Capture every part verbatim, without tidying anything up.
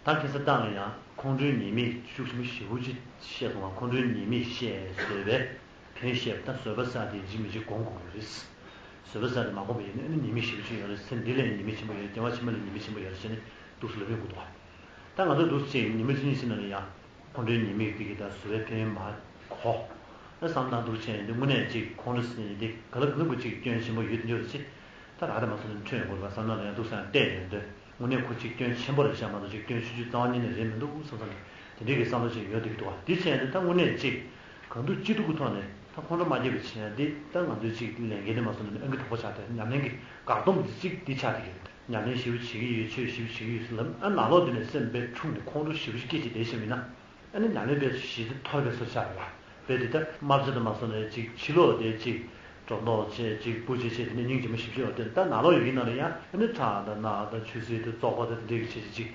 ད་ཁ་སང་ལྟ་ན་ཡང་ཁོང་ཁྲོའི་ཉེས་དམིགས་ཤུགས་ཆེན་པོ་ཞེ་པོ་ཅིག་བཤད་སོང་བ། ཁོང་ཁྲོའི་ཉེས་དམིགས་བཤད་བཟོད་པའི་ཕན་བཤད་པ་དང་བཟོད་པ་ཟེར་དེ་ཡིན་གཅིག་མིན་གཅིག་སྒོམ་དགོས་ཀྱི་རེད། བཟོད་པ་ཟེར་དེ་མ་སྒོམ་པ་ཡིན་ན་ཨ་ནི་ཉེས་དམིགས་ཞེ་པོ་ཅིག་ཡོད་རེད། སེམས་འདི་ལས་ཉེས་དམིགས་ཆེན་པོ་ཡོད་རེད། སྐྱེ་བ་ཕྱི་མ་ལས་ཉེས་དམིགས་ཆེན་པོ་ཡོད་རེད་ཟེར་ནས་འདུག་སེ་ལབ་ཡོང་གི་འདུག་བ། ད་ང་ཚོས་འདུག་སེ་བྱས་ཉི་མ་གཅིག་གཉིས་ཕྱིན་ན་ལ་ཡང་ཁོང་ཁྲོའི་ཉེས་དམིགས་འདི་གི་ད་བཟོད་པའི་ཕན་ཡོན་མར་གོ། ཨ་བསམ་བཏང་འདུག་བྱས་འདི་དངོས་གནས་གཅིག་ཁོང་ཁྲོ་ཟེར་ནས་འདི་ག་ལ་ག་ལ་གོ་གཅིག་སྐྱོན་ཆེན་པོ་ཡོད་འདི་འདྲ་ཅིག་ད་རག་དེ་མ་སོང་ནས་འཕྲོད་ཡོང་གི་རེད་པ། བསམ་བློ་ལ་ཡང་འདུག་སེ་བལྟས་ཡོང་དུས་དངོས་གནས་ཁོ་གཅིག་སྐྱོན་ཆེན་པོ་རེད་ཤག་མ་གཏོགས་གཅིག་སྐྱོན་ཆུང་ཆུང་རྩ་བ་ཉིད་ནས་རེད་མི་འདུག་བསམ་བསམ་གི་དེ་འདྲའི་གི་བསམ་བློ་ཅིག་ཡོད་འདི་གི་འདུག་བ། འདི་བྱས་འདི་ད་དངོས་གནས་གཅིག་གང་ཐུབ་ཅི་ཐུབ་ཀྱི་ཐོག་ནས་ད་ཁོང་ཁྲོ་མ་སྐྱེ་བ་བྱས་འདི་ད་ང་ཚོས་གཅིག་ལས་འགན་དེ་མ་སོང་ནས་ཨང་ཀི་དང་པོ་ཆགས་ཏེ་ཉམས་ལེན་གྱི་འགག་སྡོམ་འདི་གཅིག་འདི་ཆགས་འདི་གི་རེད། ཉམས་ལེན་ཞེ་པོ་བྱེད་ཀྱི་ཡོད། ཆོས་ཞེ་པོ་བྱེད་ཀྱི་ཡོད་ཟེར་ལབ། ཨ་ནང་ལོགས་འདི་ནས་སེམས་དཔེ་འཁྲུགས་ནས་ཁོང་ཁྲོ་ཞེ་པོ་ཞིག་སྐྱེ་བྱེད་བསྡད་ཤེས་མིན་ན། ཨ་ནི་ཉམས་ལེན་དཔེ་ཞེ་ཚོར་བའི་བཟོ་ཆགས་རེད་བ། དཔེ་འདི་ལྟར་དམར་ཆ་དུ་མ་སོང་ནས་ཅིག་ཕྱི་ལོགས་དེ་ཅིག་སྒྲོ་འདོགས་བྱས་ཅིག་སྤུ་བྱས་བྱས་དེ་ནས་སྙིང་རྗེ་མོ་ཞེ་པོ་ཅིག་ཡོད་དེ། ད་ནང་ལོགས་ཡོད་ཀྱི་ནང་ལ་ཡང་ཨ་ནི་ཁྲག་དང་རྣག་དང་ཆུ་སེར་དང་བཙོག་པ་དང་དེ་འདྲའི་གི་བྱས་བྱས་ཅིག་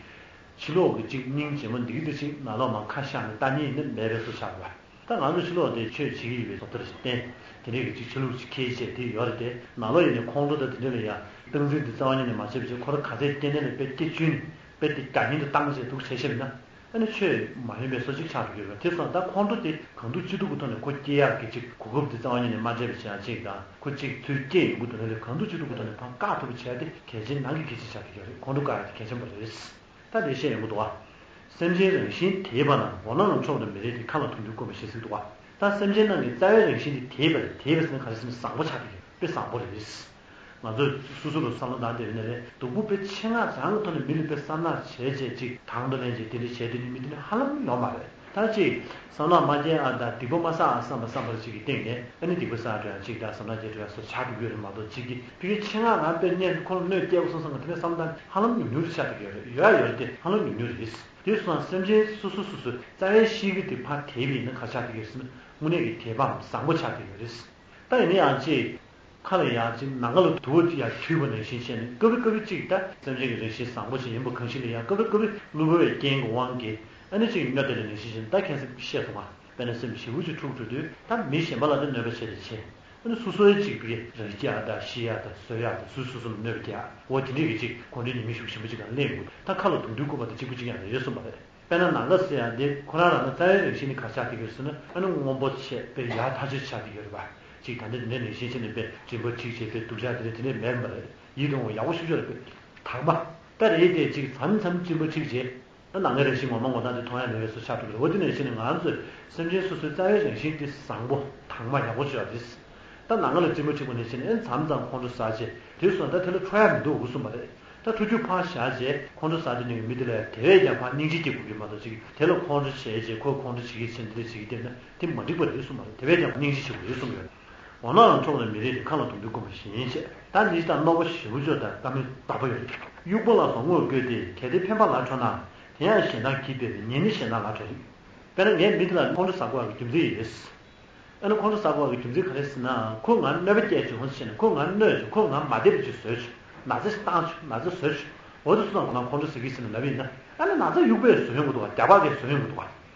ཕྱི་ལོགས་ཀྱི་ཅིག་སྙིང་རྗེ་མོ་འདི་གི་འདི་ཅིག་ནང་ལོགས་མར་ཁ་བཤངས་ནས་ལྟ་ཉེས་ནི་མེད་པའི་བཟོ་ཆགས་རེད་བ། ད་ང་ཚོ་ཕྱི་ལོགས་དེ་ཆོས་བྱེད་ཀྱི་ཡོད་པའི་བཟོ་ལྟ་ཞིག་བསྟན། དེ་འདྲའི་གི་ཅིག་ཆ་ལུགས་ཅིག་ཁྱེར་བྱས་དེ་ཡོད་རེད་དེ། ནང་ལོགས་ཡིན་ནས་ཁོང་ཁྲོ་དང་དེ་འདྲ་ལ་ཡང་སྟངས་འཛིན་དེ་རྩ་བ་ཉིད་ནས་མ་བྱས་པ་བྱས་ཁོ་རང་ག་ཚད་སྐྱེ་གནས་ལ་དཔེ་སྐྱེ་བཅུག་ནས་དཔེ་དེ་རྒྱ་ཉིན་དུ་བཏང་བྱས་འདུག་བྱས་ཤེས་མིན་ན། ཨ་ནི་ཆོས་མ་ཡིན་པའི་བཟོ་ཅིག་ཆགས་འགྲོ་གི་ཡོད་རེད། དེ་སོང་ད་ཁོང་ཁྲོ་དེ་གང་ཐུབ་ཅི་ཐུབ་ཀྱི་ཐོག་ནས་ཁོ་སྐྱེ་ཡག་གི་ཅིག་གོ་སྐབས་དེ་རྩ་བ་ཉིད་ནས་མ་སྤྲད་པ་བྱས་ཡག་ཅིག་དང་། ཁོ་ཅིག་ཚུར་སྐྱེ་ཡོང་གི་འདུག་ན་ལས་གང་ཐུབ་ཅི་ཐུབ་ཀྱི་ཐོག་ནས་ཕར་བཀག་ཐུབ་པ་བྱས་ཏེ་གལ་ཆེན་ནང་གི་གལ་ཆེན་ཆགས་ཀྱི་ཡོད་རེད། ཁོང་ཁྲོ་བཀག་ཡག་དེ་གལ་ཆེན་པོ་རེད། ད་དེ་བཤད་ཡོང་གི་འདུག་བ། སེམས་ཅན་རང་བཞིན་དེས་པ་ན་འོ་ན་ལ་འཕྲོག་ཏུ་མི་རེག་སྟེ། མཁའ་ལ་དུང་འདོད་བཀོད་པ་ཞེས་གསུངས་འདུག་བ། ད་སེམས་ཅན་རྣམས་ཀྱི་རྩ་བའི་རང་བཞིན་དེ་དེས་པ་རེད། དེས་པ་ཟེར་ན་ག་རེ་ཟེར་ན་བཟང་པོ་ཆགས་ཀྱི་ཡོད། དཔེ་བཟང་པོ་རེད། ང་ཚོས་སོ་སོ་ལ་བསམ་བློ་བཏང་བསྡད་ཡོད་ན་རེད། སྡུག་པོ་དཔེ་ཆེ་ང་རང་གི་ཐོག་ནས་མི་ལ་དཔེ་བསམ་ནག་བྱས་བྱས་ཅིག་དང་དུ་ལེན་བྱས་དེ་འདྲ་བྱས་དུས་ནི་མི་དེ་ནི་ཧ་ལམ་ཡོང་མ་རེད། ད་ཅིག་བསམ་ནག་མ་རྒྱག་ཨ་དང་སྡིག་པ་མ་བསགས་ཨ་བསམ་པ་བསམ་པར་ཅིག་གི་སྟེང་ནས་ཨ་ནི་སྡིག་པ་བསགས་འགྲོ་ཡང་ཅིག་དང་བསམ་ནག་རྒྱག་འགྲོ་ཡང་སོགས་ཆགས་འགྲོ་གི་ཡོད་རེད་མ་གཏོགས། ཅིག་གི་ཕ་གི་ཆེ་ང་རང་དཔེ་གཉེན་ཁོ་ལ་གནོད་སྐྱེལ་དགོས་བསམ་བསམ་གི་དེ་འདྲ་བསམ་སྟངས་ཧ་ལམ་ཉུང་ཉུང་རེ་ཆགས་འགྲོ་གི་ཡོད་རེད། ཡོད་ཡ་ཡོད་རེད་དེ་ཧ་ལམ་ཉུང་ཉུང་རེད། དེ་སོང་ཙང་སེམས་ཅན་སོ་སོ་སོ་སོའི་རྩ་བའི་གཤིས་ཀ་དེ་ཕར་དེད་པ་ཡིན་ན་ག་ཆགས་འགྲོ་གི་ཡོད་ཟེར་ན་དངོས་གནས་ཀྱི་དེད་པའམ་བཟང་པོ་ཆགས་འགྲོ་གི་ཡོད་རེད། ད་ཡིན་ན་ཡང་ཅིག་ཁ་ལ་ཡང་ཅིག་ནམ་མཁའ་ལ་དུ་བ་ཅིག་ཡར་འཐུལ་བ་ནང་བཞིན་བྱས་ནས་སྐབས་རེ་སྐབས་རེ་ཅིག་ད་སེམས་ཅན་གྱི་རང་བཞིན་བཟང་པོ་ཞིག་ཡིན་པ་གང་ཞིག་ལ་ཡང་སྐབས་རེ་སྐབས་རེ་བསླུ་བའི་རྐྱེན་གྱི་དབང་གིས་ཨ་ནི་ཅིག་གནོད་དེ་ལ་ནང་བཞིན་བྱས་ནས། ད་ཁ་སང་བཤད་སོང་བ། དཔེར་ན་སེམས་ཞེ་པོ་ཅིག་འཁྲུག་འགྲོ་དུས་ད་མི་གཞན་པ་ལ་ད་གནོད་པ་བྱས་ཏེ་བྱས། ཨ་ནི་སོ་སོའི་ཅིག་པའི་རང་སྐྱེ་ཡག་དང་ཤི་ཡག་དང་གསོན་ཡག་དང་སོ་སོ་སོ་ལ་གནོད་པ་སྐྱེལ་ཡག་འོ་དེ་འདྲའི་གི་ཅིག་ཁོང་ཁྲོའི་ཉེས་དམིགས་ཤུགས་ཆེན་པོ་ཅིག་གང་ལེན་དགོས། ད་མཁའ་ལ་དུང་འདོད་བཀོད་པ་དང་གཅིག་པ་གཅིག་རྐྱང་རེད་གསུངས་པ་རེད། དཔེར་ན་ནམ་མཁའ་ཟེར་ཡག་འདི་ཁོ་རང་རང་ལ་རྩ་བའི་རང་བཞིན་ནི་ག་ཆགས་བསྡད་ཀྱི་ཡོད་ཟེར་ན་ཨ་ནི་སྔོན་པོ་ཆེ་དཔེ་ཡག་ཐག་ཆོད་ཆགས་བསྡད་ཀྱི་ཡོད་རེད་པ། ཅིག་ད་ལྟ་འདི་འདྲའི་ནང་བཞིན་བྱས་ནས་དཔེ་མགྲིན་པ་འཁྲིགས་བྱས་དཔེ་སྡུག་ཅག་དེ་འདྲ་དེ་འདྲ་མེད་པ་རེད། ཡིད་དུ་འོང་བ་ཡག་པོ་ཞེ་པོ་ཅིག་རེད་པས། དྭངས་མ་ད་རེད་དེ་ཅིག་མཚམས་མཚམས་མགྲིན་པ་འཁྲིགས་བྱས། ད་ནང་གི་རང་བཞིན་ངོ་མ་ངོ་ཐག་དེ་མཐོང་ཡ་མེད་པའི་བཟོ་ཆགས་འགྲོ་གི་རེད། འོ་དེ་ནང་བཞིན་ནི་ང་ཚོས་སེམས་ཅན་སོ་སོའི་རྩ་བའི་རང་བཞིན་དེ་བཟང་པོ་དྭངས་མ་ཡག་པོ་ཅིག་ཡོད་རེད། ད་ནང་ལ་མགྲིན་པ་འཁྲིགས་པ་ནང་བཞིན་ནི་ཨེ་མཚམས་མཚམས་ཁོང་ཁྲོ་ཟ་བྱས་དེ་སོང་ད་དེ་ལ་ཁྲོ་ཡ་མི་འདུག་གསུངས་པ་རེད། ད་ཁྲོ་རྒྱུ་ཕར་བཞག་བྱས་ཁོང་ཁྲོ་ཟ་དེ་ནས་མི་དེ་ལ་དེ་བས་ཀྱང་ཕར་སྙིང་རྗེ་སྐྱེ་དགོས་ཀྱི་མ་གཏོགས་ཅིག་དེ་ལ་ཁོང་ཁྲོ་བྱས་བྱས་ཁོས་ཁོང་ཁྲོ་བྱེད་ཀྱི་ཕྱིར་འདི་འདྲ་བྱེད་ཀྱི་བསྡད་ན་དེ་མ་འགྲིག་པ་རེད་གསུངས་པ་རེད། དེ་བས་ཀྱང་སྙིང་རྗེ་ཆེ་དགོས་རེད་གསུངས་ཡོད། འོ་ན་ལ་འཕྲོག་ལ་མི་རེ་རེ་མཁའ་ལ་དུང་འདོད་བཀོད་པ་བཞིན་བྱས། ད་འདི་ལྟར་རྣོ་པོ་ཞེ་པོ་ཅིག་དང་ཀ་མེད་དག་པོ་ཡོད་རེད། དབྱུག་པ་ལ་སོགས་དངོས་བཀོད་དེ། གལ་ཏེ་འཕེན་པ་ལ་ཁྲོ་ན། དེ་ཡང་ཞེ་སྡང་གིས་སྦད་པས། ཉེས་ནི་ཞེ་སྡང་ལ་ཁྲོ་ཡི། དཔེར་ན་ངས་མི་དེ་ལ་ཁོང་ཁྲོ་ཟ་དགོས་ཡག་གི་རྒྱུ་མཚན་ཡོད། ཨ་ནི་ཁོང་ཁྲོ་ཟ་དགོས་ཡག་གི་རྒྱུ་མཚན་ག་རེ་ཟེར་ན་ཁོས་ང་གནོད་པ་སྐྱེལ་བྱུང་ཟེར་ནས་ཁོས་ང་གནོད་བྱུང་། ཁོས་ང་མ་བདེ་བ་ཅིག་བཟོས་བྱུང་། ན་ཚ་ཞིག་བཏང་བྱུང་། ན་ཚ་བཟོས་བྱུང་། འོ་དེ་སོང་ཙང་ང་ཁོང་ཁྲོ་ཟ་གི་ཟེར་ནས་ལབ་ཡིན་ན་ཨ་ནི་ན་ཚ་དབྱུག་པས་བཟོ་ཡོང་གི་འདུག་ག་རྒྱགས་པ་གིས་བཟོ་ཡོང་གི་འདུག་ག་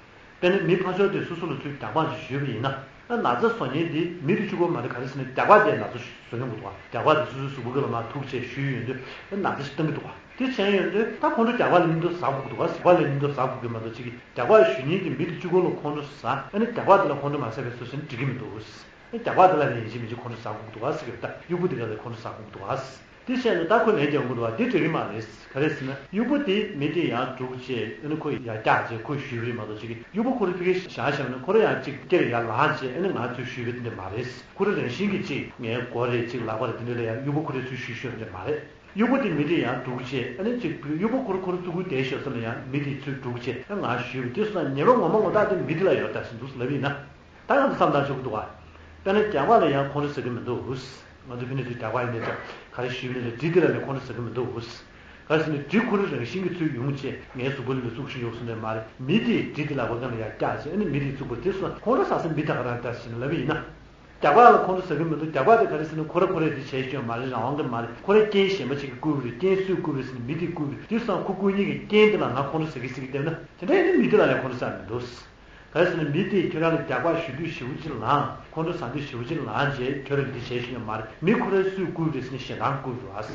དཔེར་ན་མི་ཕར་ཕྱོགས་དེ་སོ་སོ་ལ་ཚུར་རྒྱགས་པ་ཞིག་གཞུས་པ་ཡིན་ན། ཨ་ན་ཚ་བཟོ་མཁན་དེ་མི་དེ་གཅིག་པོ་མ་རེད། ག་རེ་ཟེར་ན་རྒྱགས་པ་དེས་ན་ཚ་བཟོ་ཡོང་གི་འདུག་ག་རྒྱགས་པ་དེ་སོ་སོའི་གཟུགས་པོ་ཁ་ལ་མར་ཐུག་བྱས་གཞུས་ཡོང་དུས་ཨ་ན་ཚ་ཞིག་བཏང་གི་འདུག་ག་དེ་བྱས་ཡོང་དུས་ད་ཁོང་ཁྲོ་རྒྱགས་པ་ལ་མཉམ་དུ་ཟ་དགོས་ཀྱི་འདུག་ག་རྒྱགས་པ་ལ་མཉམ་དུ་ཟ་དགོས་ཀྱི་མ་གཏོགས་ཅིག་གིས་རྒྱགས་པ་གཞུ་མཁན་གྱི་མི་དེ་གཅིག་པོ་ལ་ཁོང་ཁྲོ་ཟ། ཨ་ནི་རྒྱགས་པ་དེ་ལ་ཁོང་ཁྲོ་མ་ཟ་བས་སོ་ཟེར་ན་འགྲིག་གི་མི་འདུག་ཨ་རྒྱགས་པ་དེ་ལ་ལན་ཡིན་གཅིག་མིན་གཅིག་ཁོང་ཁྲོ་ཟ་དགོས་ཀྱི་འདུག་ག་ཟེར་གྱི་ཡོད། ད་དབྱུག་པ་དེ་ག་ལ་ཁོང་ཁྲོ་ཟ་དགོས་ཀྱི་འདུག་ག་དེ་བྱས་ན་ད་ཁོས་ལན་རྒྱག་དགོས་འདུག་བ། དེ་འགྲིག་གི་མ་རེད། ག་རེ་ཟེར་ན་དབྱུག་པ་དེ་མི་དེ་ཡར་སྒྲུག་བྱས་ཨ་ནི་ཁོ་ཡར་བཀྱགས་བྱས་ཁོས་གཞུས་པ་རེད་མ་གཏོགས་ཅིག་གིས་དབྱུག་པ་ཁོ་རང་ཕ་གིར་བཞག་བཞག་ན་ཁོ་རང་ཡང་ཅིག་སྐེ་ལ་ཡར་ལངས་བྱས་ཨ་ནི་ང་ཚོས་གཞུས་པ་དེ་འདྲ་མ་རེད། ཁོ་རང་རང་བཞིན་གྱིས་ཅིག་ངའི་མགོ་རེད་ཅིག་ལག་པ་རེད་དེ་འདྲ་ལ་ཡང་དབྱུག་པ་ཁོ་རང་ཚུར་གཞུས་གཞུས་པ་འདྲ་མ་རེད། དབྱུག་པ་དེ་མི་དེ་ཡར་སྒྲུག་བྱས་ཨ་ནི་ཅིག་དབྱུག་པ་ཁོ་རང་ཁོ་རང་བཙུགས་ཁུར་དེ་ཞོར་ས་ལ་ཡང་མི་དེ་ཚུར་སྒྲུག་བྱས་ཨ་ང་གཞུས་པ་དེ་སོང་ན་ཉེས་པ་ངོ་མ་ངོ་ཐག་དེ་མི་དེ་ལ་ཡོད་ད་ཟེར་འདུག་ལབ་ཡིན་ན། ད་ང་ཚོ་བསམ་བློ་བཏང་ཆོག་གི་འདུག་ག་དཔེར་ན་རྒྱགས་པ་ལ་ཡང་ཁོང་ཁྲོ་ཟ་གི་མི་འདུག་ང་ཚོ་ཕ་གི་ནས་ཚུར་རྒྱགས་པ་ཡིན་ནའི་འདྲ་ག་རེ་གཞུས་ཡིན་ནའི་འདྲ་གྲི་དེ་ལ་ལས་ཁོང་ཁྲོ་ཟ་གི་མི་འདུག་ག་རེ་ཟེར་ན་གྲི་ཁོ་རང་རང་བཞིན་གྱིས་ཚུར་ཡོང་བྱས་ངའི་གཟུགས་པོ་ལ་བཙུགས་ཤིང་ཡོང་ཟེར་ནས་མ་རེད། མི་དེས་གྲི་དེ་ལག་པ་སྒང་ལ་ཡར་བཀྱགས་བྱས་ཨ་ནི་མི་དེས་བཙུགས་པ་དེ་སོང་ན་ཁོང་ཁྲོ་ཟ་ས་མི་ད་ག་རང་འདྲ་ཟེར་ནས་ལབ་པ་ཡིན་ན། རྒྱགས་པ་ལ་ཁོང་ཁྲོ་ཟ་གི་མི་འདུག་རྒྱགས་པ་དེ་ག་རེ་ཟེར་ན་ཁོ་ར་ཁོ་ར་དེ་བྱས་ཀྱང་མ་རེད། རང་དབང་གིས་མ་རེད། ཁོ་ར་རྐྱེན་གཞན་པ་ཅིག་གིས་བསྐུལ་བ་རེད། རྐྱེན་སུས་བསྐུལ་བ་རེད་ཟེར་ན་མི་དེས་བསྐུལ་བ་རེད། དེ་སོང་ཁོ་བསྐུལ་མཁན་གྱི་རྐྱེན་དེ་ལ་ང་ཁོང་ཁྲོ་ཟ་གི་ཟེར་གི་བསྡད་ན་དེ་འདྲ་ཡིན་ན་མི་དེ་ལ་ཡང་ཁོང་ཁྲོ་ཟ་མི་འདུག་ག་རེ་ཟེར་ན་མི་དེས་ཁྱོད་རང་ལ་རྒྱགས་པ་གཞུ་དུས་ཞེ་པོ་ཅིག་ལངས། ཁོང་ཁྲོ་ཟ་དུས་ཞེ་པོ་ཅིག་ལངས་བྱས་ཁྱོད་རང་འདི་བྱས་ཤེས་ཀྱང་མ་རེད། མི་ཁོ་ར་སུས་བསྐུལ་བ་རེད་ཟེར་ན་ཞེ་སྡང་བསྐུལ་བ་རེད།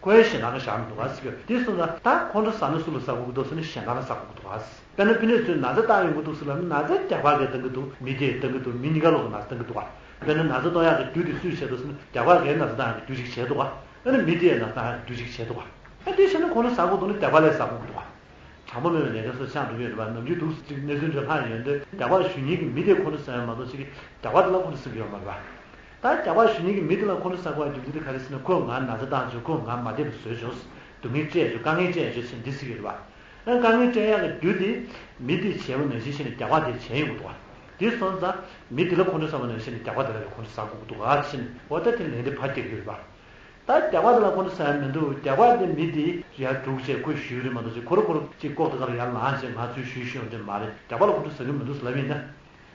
ཁོའི་གཞན་དག་གི་བཞག་མི་འདུག་ག་ཟེར་གི་ཡོད། དེ་སོང་ཙང་ད་ཁོང་ཁྲོ་ཟ་ན་སུ་ལ་ཟ་དགོས་ཀྱི་འདུག་ཟེར་ན་གཞན་དག་ལ་ཟ་དགོས་ཀྱི་འདུག་ག། དཔེར་ན་ཕ་ནས་ཚུར་ན་ཚ་བཏང་ཡོང་གི་འདུག་ཟེར་ལབ་ན་ན་ཚ་རྒྱག་པ་གིས་བཏང་གི་འདུག་མི་དེས་བཏང་གི་འདུག་མི་གཉིས་ཀ་ལོག་གི་ན་ཚ་བཏང་གི་འདུག་ག། དཔེར་ན་ན་ཚ་གཏོང་ཡག་གི་རྒྱུ་དེ་སུས་བྱས་འདུག་ཟེར་ན་རྒྱག་པ་གིས་ན་ཚ་བཏང་ཡག་གི་རྒྱུ་ཅིག་བྱས་འདུག་ག། དཔེར་ན་མི་དེས་ན་ཚ་བཏང་ཡག་གི་རྒྱུ་ཅིག་བྱས་འདུག་ག། ཨ་དེ་བྱས་ན་ཁོང་ཁྲོ་ཟ་དགོས་འདུག་ན་རྒྱག་པ་ལས་ཟ་དགོས་ཀྱི་འདུག་ག། གྲང་མོ་མེད་པའི་ལས་ཀ་སོགས་ཆགས་འགྲོ་གི་ཡོད་རེད་པ། ནམ་རྒྱུན་འདུག་ཅིག་གནས་ཚུལ་འདྲ་ལྷག་ཡོང་དུས་རྒྱག་པ་ཞུ་མཁན་གྱི་མི་དེ་ཁོང་ཁྲོ་ཟ་ཡ་མ་གཏོགས་ཅིག་གིས་རྒྱག་པ་དེ་ལ་ཁོང་ཁྲོ་ཟ་གི་ཡོད་མ་རེད་པ། ད་རྒྱག་པ་ཞུ་མཁན་གྱི་མི་དེ་ལ་ཁོང་ཁྲོ་ཟ་དགོས་པའི་རྒྱུ་མཚན་དེ་ག་རེ་ཟེར་ན་ཁོས་ང་ན་ཚ་བཏང་བྱུང་། ཁོས་ང་མ་བདེ་བ་བཟོས་བྱུང་། སྡུག་བསྔལ་སྤྲད་བྱུང་། དཀའ་ངལ་སྤྲད་བྱུང་ཟེར་འདི་ཟེར་གྱི་ཡོད་རེད་པ། ཨ་དཀའ་ངལ་སྤྲད་ཡག་གི་རྒྱུ་དེ་མི་དེས་བྱས་པ་ནང་བཞིན་བྱས་ནས་རྒྱག་པ་དེས་བྱས་ཡོང་གི་འདུག་ག། དེ་སོང་ཙང་མི་དེ་ལ་ཁོང་ཁྲོ་ཟ་བ་ནང་བཞིན་བྱས་ནས་རྒྱག་པ་དེ་ལ་ཁོང་ཁྲོ་ཟ་དགོས་ཀྱི་འདུག་ག་ཟེར་ནས། འོ་ད་དེ་ལན་དེ་ཕར་སྐྱེལ་གྱི་ཡོད་རེད་པ། ད་རྒྱག་པ་དེ་ལ་ཁོང་ཁྲོ་ཟ་ཡ་མི་འདུག་རྒྱག་པ་དེ་མི་དེས་ཡར་སྒྲུག་བྱས་ཁོས་ཞུས་རེད་མ་གཏོགས་ཅིག་ཁོ་རང་ཁོ་རང་ཅིག་ལྐོག་ཏུ་ག་ལ་ཡར་ལངས་བྱས་ང་ཚོས་ཞུས་ཞུས་ཡོང་དེ་མ་རེད། རྒྱག་པ་ལ་ཁོང་ཁྲོ་ཟ་གི་མི་འདུག་ཟེར་ལབ་ཡིན་ན།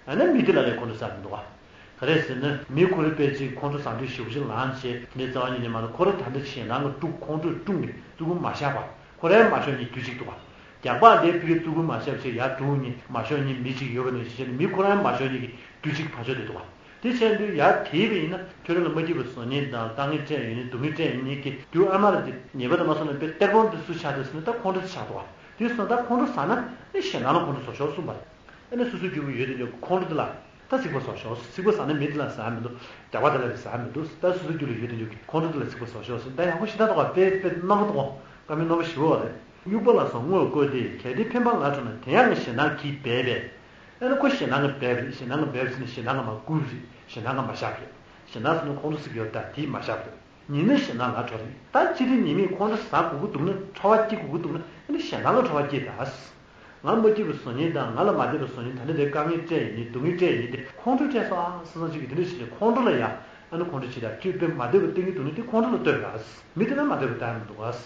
ཨ་ནི་མི་དེ་ལ་ལས་ཁོང་ཁྲོ་ཟ་མི་འདུག་ག། ག་རེ་ཟེར་ན་མི་ཁོ་རང་དཔེ་ཅིག་ཁོང་ཁྲོ་ཟ་འདོད་ཞེ་པོ་ཅིག་ལངས་བྱས་དེ་ནས་རྩ་བ་ཉིད་ནས་མ་གཏོགས་ཁོ་རང་ད་ལྟ་ཞེད་སྣང་གིས་དཀྲུགས་ཁོང་ཁྲོས་དཀྲུགས་ནས་ཙུ་གུ་མ་བཞག་པ་ཁོ་རང་མ་ཤོར་ཉིན་རྒྱུ་གཅིག་འདུག་ག། རྒྱག་པ་དེ་ཕ་གིར་ཙུ་གུ་མ་བཞག་བྱས་ཡར་སྒྲུག་ཉིན་མ་ཤོར་ཉིན་མི་གཅིག་ཡོད་པ་ནང་བཞིན་བྱས་ནས་མི་ཁོ་རང་མ་ཤོར་ཉིན་གྱི་རྒྱུ་གཅིག་ཕར་ཕྱོགས་དེ་འདུག་ག། དེ་བྱས་དུས་ཡར་དེད་པ་ཡིན་ན་ཁྱོད་རང་ལ་མ་སྐྱིད་པ་བཟོ་ཉིན་དང་དཀའ་ངལ་སྤྲད་ཡོང་ཉིན་སྡུག་བསྔལ་སྤྲད་ཡོང་ཉིན་གྱི་རྒྱུ་ཨ་མ་ལ་དེ་ཉེས་པ་དང་མ་སོང་ན་དཔེ་གཏེར་སྦོམ་དེ་སུ་ཆགས་འདུག་ཟེར་ན་ད་ཁོང་ཁྲོ་དེ་ཆགས་འདུག་ག། དེ་སོང་ད་ཁོང་ཁྲོ་ཟ་ན་ནི་ཞེད་སྣང་ལ་ཁོང་ཁྲོ་ཟ་ཤོག་གསུངས་པ་རེད། ཨ་ནི་སོ་སོའི་རྒྱུད་ལ་ཡོད་དེ་འཇོག་གི་ཁོང་ཁྲོ་དེ་ལ་ད་ཚིག་པ་ཟ་ཤོག། ཚིག་པ་ཟ་ན་མི་དེ་ལ་ཟ་མི་འདུག་རྒྱག་པ་དེ་ལ་རེ་ཟ་མི་འདུག་ད་སོ་སོའི་རྒྱུད་ལ་ཡོད་དེ་འཇོག་གི་ཁོང་ཁྲོ་དེ་ལ་ཚིག་པ་ཟ་ཤོག་ཟེར། ད་ཡག་པོ་ཞེ་དྲག་འདུག་ག། དཔེ་དཔེ་རྣམ་པ་འདུག་ག། བཀའ་མོལ་རྣམ་པ་ཞེ་པོ་རེད། དབྱུག་པ་ལ་སོགས་བསྔོས་བཀོལ་ཏེ། གལ་ཏེ་འཕེན་པ་ང་ཁྲོ་ན། དེ་ཡང་ཞེད་སྣང་གིས་སྦས་པས། ཨ་ནི་ཁོ་ཞེད་སྣང་གིས་སྦས་པ་རེད། ཞེད་སྣང་གིས་སྦས་པ་ཟེར་ན་ཞེད་སྣང་གིས་མར་བསྐུལ་རེད། ཞེད་སྣང་གིས་མ་བཞག་པ་རེད། ཞེད་སྣང་ཟེར་ན་ཁོང་ཁྲོ་ཟེར་གྱི་ཡོད་ད། དེས་མ་བཞག་པ་རེད། ཉེས་ན་ཞེད་སྣང་ལ་ཁྲོ་རེད། ད་ཅི་སྟེ་ཉེས་མེད་ཁོང་ཁྲོ་ཟ་དགོས་ཀྱི་འདུག་ན། ཁྲོ་བ་སྐྱེ་དགོས་ཀྱི་འདུག་ན། ཨ་ནི་ཞེད་སྣང་ལ་ཁྲོ་བ་སྐྱེས་ད། ང་མ་སྐྱིད་པ་བཟོ་ཉིན་དང་ང་ལ་མ་བདེ་བ་བཟོ་ཉིན། ད་ནི་དེ་དཀའ་ངལ་སྤྲད་ཡིན་ནི་སྡུག་བསྔལ་སྤྲད་ཡིན་ནི་དེ་ཁོང་ཁྲོས་སྤྲད་སོང་ཨ་བསམ་བསམ་ཅིག་གིས་དེ་འདྲ་བྱས་ནས་ཁོང་ཁྲོ་ལ་ཡ། ཨ་ནི་ཁོང་ཁྲོ་བྱེད་ད་ཁྱོད་དཔེ་མ་བདེ་བ་བསྟན་གྱི་འདུག་ནི་དེ་ཁོང་ཁྲོ་ལ་ལྟོས་ར། མི་དེ་ན་མ་བདེ་བ་བསྟན་མི་འདུག་ག། དུས་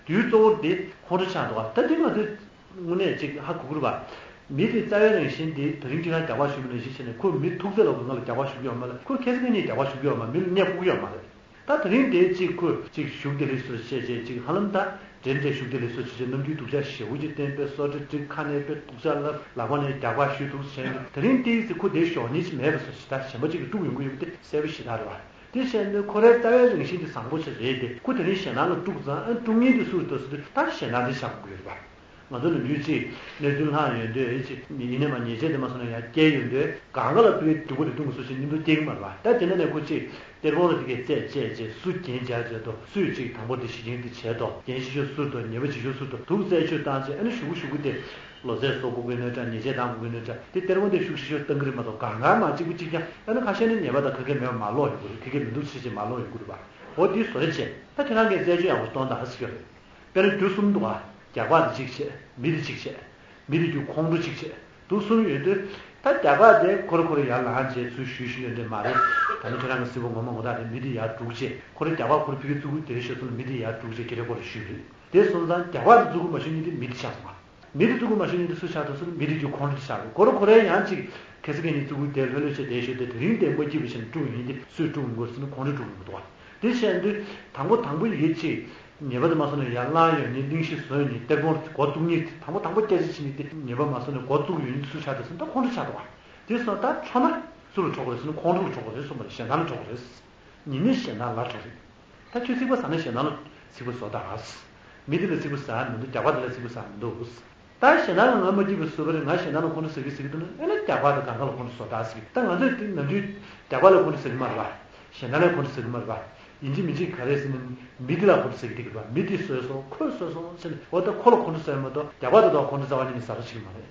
གཙོ་བོ་དེ་ཁོང་ཁྲོ་ཆགས་འདུག་ག། ད་དེ་ང་ཚོས་དངོས་གནས་ཅིག་ཧ་གོ་གི་རེད་པ། མི་དེ་རྩ་བའི་རང་བཞིན་དེ་དེ་རིང་ཁྱེད་རང་རྒྱག་པ་ཞུ་མི་ནང་བཞིན་བྱས་ནས་ཁོས་མི་ཐུག་ཚད་ལ་ཁོས་ང་ལ་རྒྱག་པ་ཞུ་གི་ཡོད་མ་རེད། ཁོས་ཁ་སང་ཁ་ཉིན་རྒྱག་པ་ཞུ་གི་ཡོད་མ་རེད། མི་ལ་གནས་སྤོ་གི་ཡོད་མ་རེད། ད་དེ་རིང་དེ་གཅིག་ཁོས་གཅིག་བཞུགས་དེ་ལས་སུ་བཤད་བྱས་གཅིག་ཧ་ལམ་ད་འདྲེ་འདྲེ་བཞུགས་དེ་ལས་སུ་བྱས་བྱས་རྣམ་འགྱུར་སྡུག་ཅག་ཞེ་པོ་ཅིག་བསྟན་པས་སོ་འདྲ་བསྒྲིགས། ཁ་ནས་དཔེ་སྡུག་ཅག་ལབ། ལག་པ་ནས་རྒྱག་པ་གཞུ་འདུག་བྱས་ནས་དེ་རིང་དེ་ཚེ་ཁོ་དེ་ཞོག་ཉིན་ཅིག་མེད་པ་བཟོ་ཞིག་ད་གཞན་པ་ཅིག་གིས་དཀྲུགས་ཡོང་གི་ཡོད་པ་དེ་གསལ་པོ་ཞེ་དྲག་རེད་པ། དེ་བྱས་ནས་ཁོ་རའི་རྩ་བའི་རང་བཞིན་དེ་བཟང་པོ་ཞིག་རེད་དེ། ཁོ་དེ་རིང་ཞེད་སྣང་ལ་དཀྲུགས་ཙང་ཨ་དཀྲུགས་ཉིན་དེ་སུ་རེད་ལྟོས་ཟེར་དུས་ད་ཞེད་སྣང་དེ་ཆགས་དགོས་ཀྱི་ཡོད་རེད་པ། ང་ཚོ་ནམ་རྒྱུན་ཅིག་གནས་ཚུལ་ལྷག་ཡོང་དུས་ཅིག་ཡིན་ནའི་མ་ཉེས་ཆད་དེ་མ་སོང་ན་ཡང་སྐྱེལ་ཡོང་དུས་གང་ག་ལ་ཕ་གིའི་སྡུག་པོ་དེ་གཏོང་གི་སོ་ཞིག་སྙིང་སྟོབས་སྐྱེ་གི་མ་རེད་པ། ད་དེ་འདྲ་ནས་ཁོ་ཅིག་གཏེར་སྦོམ་ལ་དེ་གས་རྩད་བཅད་བྱས་སུ་རྒྱན་སྦྱར་བྱས་ཏོ། སུས་ཅིག་དང་པོ་དེ་ཞི་རྒྱན་དེ་བྱས་ཏོ། རྒྱན་ཞི་ཤོས་སུ་རེད་ཏོ། ཉེས་པ་ཞི་ཤོས་སུ་རེད་ཏོ། དུག་རྩད་གཅོད་བཏང་བྱས་ཨ་ནི་གཞུག་གུ་གཞུག་གུ་དེ་ལོ་ཚད་གསོག་དགོས་ཀྱི་གནོད་འདྲ། ཉེས་ཆད་བཏང་དགོས་ཀྱི་གནོད་འདྲ། དེ་གཏེར་སྦོམ་དེ་ཤུགས་ཞི་ཤོས་བཏང་གི་རེད་མ་གཏོགས་གང་ག་མ་གཅིག་པུ་གཅིག་རྐྱང་ཨ་ནི་ཁ་ཤས་ནི་ཉེས་པ་དང་ག་གེ་མེད་པ་མ་ལོག་ཡོང་གི་རེད། ག་གེ་མི་འདུག་ཟེར་བྱས་མ་ལོག་ཡོང་གི་རེད་པ། འོ་དེ་བཟོ་རེ་བྱས། ད་ཁྱེད་རང་གིས་རྩད་གཅོད་ཡག་པོ་གཏོང་དང་ཟེར་གྱི་རེད། དཔེར་ན་རྒྱུ་གསུམ་འདུག་ག། རྒྱག་པ་དེ་གཅིག་བྱས། མི་དེ་གཅིག་བྱས། མི་དེ་རྒྱུ་ཁོང་ཁྲོ་གཅིག་བྱས། དུག་གསུམ་ཡོད་དུས་ད་རྒྱག་པ་དེ་ཁོ་ར་ཁོ་ར་ཡར་ལངས་བྱས་ཚུར་ཞུས་ཞུས་ཡོད་འདྲ་མ་རེད། ད་ནི་ཁྱེད་རང་གི་སྲིད་པ་ངོ་མ་ངོ་ཐག་རེད། མི་དེ་ཡར་སྒྲུག་བྱས་ཁོ་ར་རྒྱག་པ་ཁོ་ར་ཕ་གིའི་ཙུ་གུ་དེ་རེ་ཤོད་སོང་ན་མི་དེ་ཡར་སྒྲུག་བྱས་ཁྱེད་རེ་ཁོ་ར་ཞུས་རེད། དེ་སོང་ཙང་རྒྱག་པ་དེ་ཙུ་གུ་མ་ཞུ་ཉིན་དེ་མི་དེ་ཆགས་སོང་ང་། མི་དེ་ཙུ་གུ་མ་ཞུ་ཉིན་དེ་སུ་ཆགས་འདུག་ཟེར་ན་མི་དེ་རྒྱུ་ཁོང་ཁྲོ་དེ་ཆགས་འདུག་ཁོ་ར་ཁོ་རའི་ཡང་ཅིག་ཁ་སང་ཁ་ཉིན་ཙུ་གུ་དེ་ལྷོད་ལྷོད་བྱས་བསྡད་ཤོད་དེ་དེ་རིང་དེ་མ་སྐྱིད་པ་བྱས་ནས་དཀྲུག་ཡིན་དེ་སུས་དཀྲུག་མི་དགོས་ཟེར་ན་ཁོང་ཁྲོས་དཀྲུག་མི་འདུག་བ། དེ་བྱས་དུས་དང་པོ་དང་པོ་ཡིད་ཆེས་ཉེས་པ་དེ་མ་སོང་ནས་ཡར་ལངས་ཡོང་ཉིན་གླེང་གཞི་བཟོ་ཡོང་ཉིན་གཏེར་སྦོམ་འགོ་བཙུགས་ཉིན་དེ་དང་པོ་དང་པོ་སྐྱ་ཆ་ཕྱིན་ནས་དེ་ཉེས་པ་མ་སོང་ནས་འགོ་བཙུགས་ཡོང་ཉིན་སུ་ཆགས་འདུག་ཟེར་ན་ཁོང་ཁྲོ་ཆགས་འདུག་བ། དེ་སོང་ད་ཁྲོ་ན་སུ་ལ་ཁྲོ་དགོས་རེད་ཟེར་ན་ཁོང་ཁྲོ་ལ་ཁྲོ་དགོས་རེད་གསུངས་པ་རེད། ཞེད་སྣང་ལ་ཁྲོ་དགོས་རེད། ཉེས་མེད་ཞེད་སྣང་ལ་ཁྲོ་རེད། ད་ཁྱོད་ཚིག་པ་ཟ་ན་ཞེད་སྣང་ལ་ཚིག་པ་བཟོ་དང་། མི་དེ་ལ་ཚིག་པ་ཟ་ཡ་མི་འདུག་རྒྱག་པ་དེ་ལ་ཚིག་པ་ཟ་ཡ་མི་འདུག་ད་ཞེད་སྣང་ལ་ང་མ་སྐྱིད་པ་བཟོས་པ་རེད། ང་ཞེད་སྣང་ལ་ཁོང་ཁྲོ་ཟ་གི་ཟ་གི་འདུག་ན་ཨེ་ན་རྒྱག་པ་དང་གང་ག་ལ་ཁོང་ཁྲོ་བཟོ་དང་ཟེར་གི། ད་ང་ཚོས་དེ་ནམ་རྒྱུན་རྒྱག་པ་ལ་ཁོང་ཁྲོ་ཟ་གི་མ་རེད་པ། ཞེད་སྣང་ལ་ཁོང་ཁྲོ་ཟ་གི་མ་རེད་པ། ཡིན་གཅིག་མིན་གཅིག་ག་རེ་ཟེར་ན་མི་དེ་ལ་ཁོང་ཁྲོ་ཟ་གི་འདུག་གི་རེད་པ། མི་དེ་བཟོས་སོང་ཁོས་བཟོས་སོང་ཟེར་ནས་འོ་ད་ཁོ་ལ་ཁོང་ཁྲོ་ཟ་ཡ་མ་གཏོགས་རྒྱག་པ་དེ་དང་ཁོང་ཁྲོ་ཟ་བ་གཉིས་ནི་ཟ་རོ་བྱེད་གི་མ་རེད།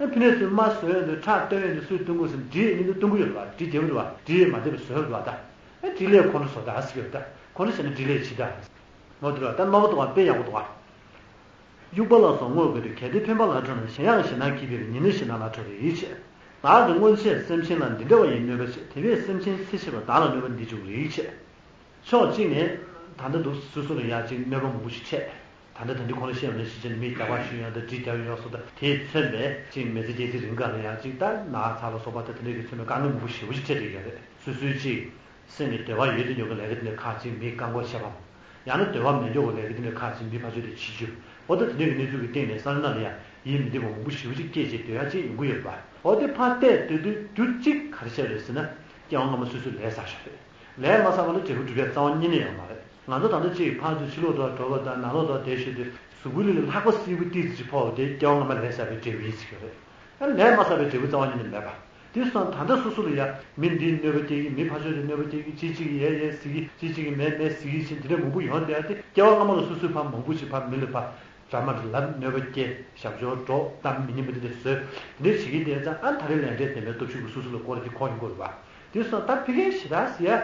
ཨ་ཕི་ནས་ཚུར་མ་བཟོས་ཡོང་དུས་ཁྲག་བཏོན་ཡོང་དུས་སུས་བཏོན་དགོས་ཟེར་ན་འདྲིས་ཡོད་མི་འདུག་བཏོན་གི་ཡོད་རེད་པ། འདྲིས་རྒྱག་གི་རེད་པ། འདྲིས་ཡོད་མ་བསྡད་པ་བཟོས་ཡོད་རེད་པ། ད་ཨ་འདྲིས་ལས་ཁོང་ཁྲོ་བཟོ་ད་ཟེར་གི་ཡོད། ད་ཁོང་ཁྲོ་བྱས་ན་འདྲིས་ལས་བྱེད་ད། ངོ་དེ་རེད་པ། ད་རྣོ་པོ་འདུག་ག། དཔེ་ཡག་པོ་འདུག་ག། དབྱུག་པ་ལ་སོགས་བསྔོས་དགོས་ཏེ། གལ་ཏེ་འཕེན་པ་ལ་ཁྲོ་ན། གཞན་ཡང་ཞེད་སྣང་གིས་སྦས་པས། ཉེས་ནི་ཞེད་སྣང་ལ་ཁྲོ་རིགས་ཆེ། བདག་གི་སྔོན་ཆད་སེམས་ཅན་ལ། འདི་འདྲ་བ་ཡི་གནོད་པ་བྱས། དེ་བས་སེམས་ཅན་ཚེ་ཕྱི་མ། བདག་ལ་གནོད་པ་འདི་འབྱུང་རིགས་ཆེ། ཕྱོགས་གཅིག་ནས་ད་ལྟ་འདུག་སོ་སོ་ལ་ཡང་ཅིག་གནོད་པ་མང་པོ་ཞིག་འཕྲད། ད་ལྟ་ད་འདི་གོང་ལ་བཤད་པ་ནང་བཞིན་བྱས་ནས་མི་རྒྱག་པ་ཞུ་ཡག་དང་འདྲི་རྒྱག་ཡག་སོགས་དང་དེས་མཚོན་པའི་ཅིག་མི་ཚེ་སྐྱེལ་ཚེ་རིང་ག་ལ་ཡང་ཅིག་ད་ན་ཚ་ལ་སོགས་པ་དང་དེ་འདྲ་གིས་མཚོན་པའི་དཀའ་ངལ་མང་པོ་ཞེ་པོ་ཞིག་འཕྲད་བསྡད་ཡོད་རེད། སོ་སོའི་ཅིག་སེམས་ཀྱི་འདོད་པ་ཡོད་དུ་ཉོ་གི་ལས་ཀ་དེ་འདྲ་ཁག་ཅིག་མིས་བཀག་འགོག་བྱས་པའམ། ཡང་ན་འདོད་པ་མེད་ཉོ་གི་ལས་ཀ་དེ་འདྲ་ཁག་ཅིག་མིས་ཕར་ཚུར་དེ་བྱེད་རྒྱུ། འོ་ད་དེ་འདྲ་གི་གནས་ཚུལ་གྱི་སྟེང་ནས་བསམ་བློ་ནང་ལ་ཡང་ཡིད་མི་བདེ་བ་མང་པོ་ཞེ་པོ་ཅིག་སྐྱེས་བྱས་སྡོད་ཡག་ཅིག་ཡོང་གི་ཡོད་རེད་པ། འོ་དེ་ཕར་བལྟས་སྡོད་དུས་རྒྱུ་གཅིག་ག་རེ་བྱས་རེད་ཟེར་ན་སྐྱེ་བ་སྔ་མ་སོ་སོས་ལས་བསགས་ཤོག་རེད། ལས་མ་བསགས་པ་ལ་འབྲས་བུ་སྒྲུབ་ཡག་རྩ་བ་ཉིད་ནས་ཡོད་མ་རེད། ང་ཚོ་ད་ལྟ་གཅིག་ཕར་ཚུར་ཕྱི་ལོགས་ཐོག་འགྲོ་བ་དང་ནང་ལོགས་ཐོག་བསྡད་བཞིན་དུ་གཟུགས་པོ་ལ་ལྷགས་པ་སིལ་བུ་ཏིག་ཙམ་ཅིག་ཕོག་པ་དེ་སྐྱེ་བ་སྔ་མ་ལས་བསགས་པའི་འབྲས་བུ་ཡིན་ཟེར་གྱི་རེད། ཨ་ལས་མ་བསགས་པའི་འབྲས་བུ་རྩ་བ་ཉིད་ནས་མེད་པ། དེ་སོང་ད་ལྟ་སོ་སོ་ལ་ཡ་མི་འདིས་གནོད་པ་སྐྱེལ་གྱི། མི་ཕར་ཕྱོགས་དེས་གནོད་པ་སྐྱེལ་གྱི། ཅིག་ཅིག་གིས་ཡས་ཡས་ཟེར་གྱི། ཅིག་ཅིག་གིས་མས་མས་ཟེར་གྱི་བྱས་དེ་འདྲ་མང་པོ་ཡོང་བསྡད་དེ། སྐྱེ་བ་སྔ་མ་ལ་སོ་སོས་ཕར་མང་པོ་ཞིག་ཕར་མི་ལ་ཕར་འདྲ་མ་འདྲ་ལབ་གནོད་པ་སྐྱེལ། ཞབས་ཞུར་འགྲོ། གཏམ་མི་སྙན་པ་འདི་འདྲ་བཟོས། དེ་འདྲ་བྱེད་ཀྱི་བསྡད་ཙང་ཨ་ནི་ད་རེས་ལས་འབྲས་བདེན་པའི་སྟོབས་ཤུགས་ཀྱིས་སོ་སོ་ལ་སྐོར་ར་དེ་འཁོར་ཡོང་གི་རེད་པ། དེ་སོང་ད་ཕ་གིའི་ཞེ་དྲག་ཟེར་ཡ་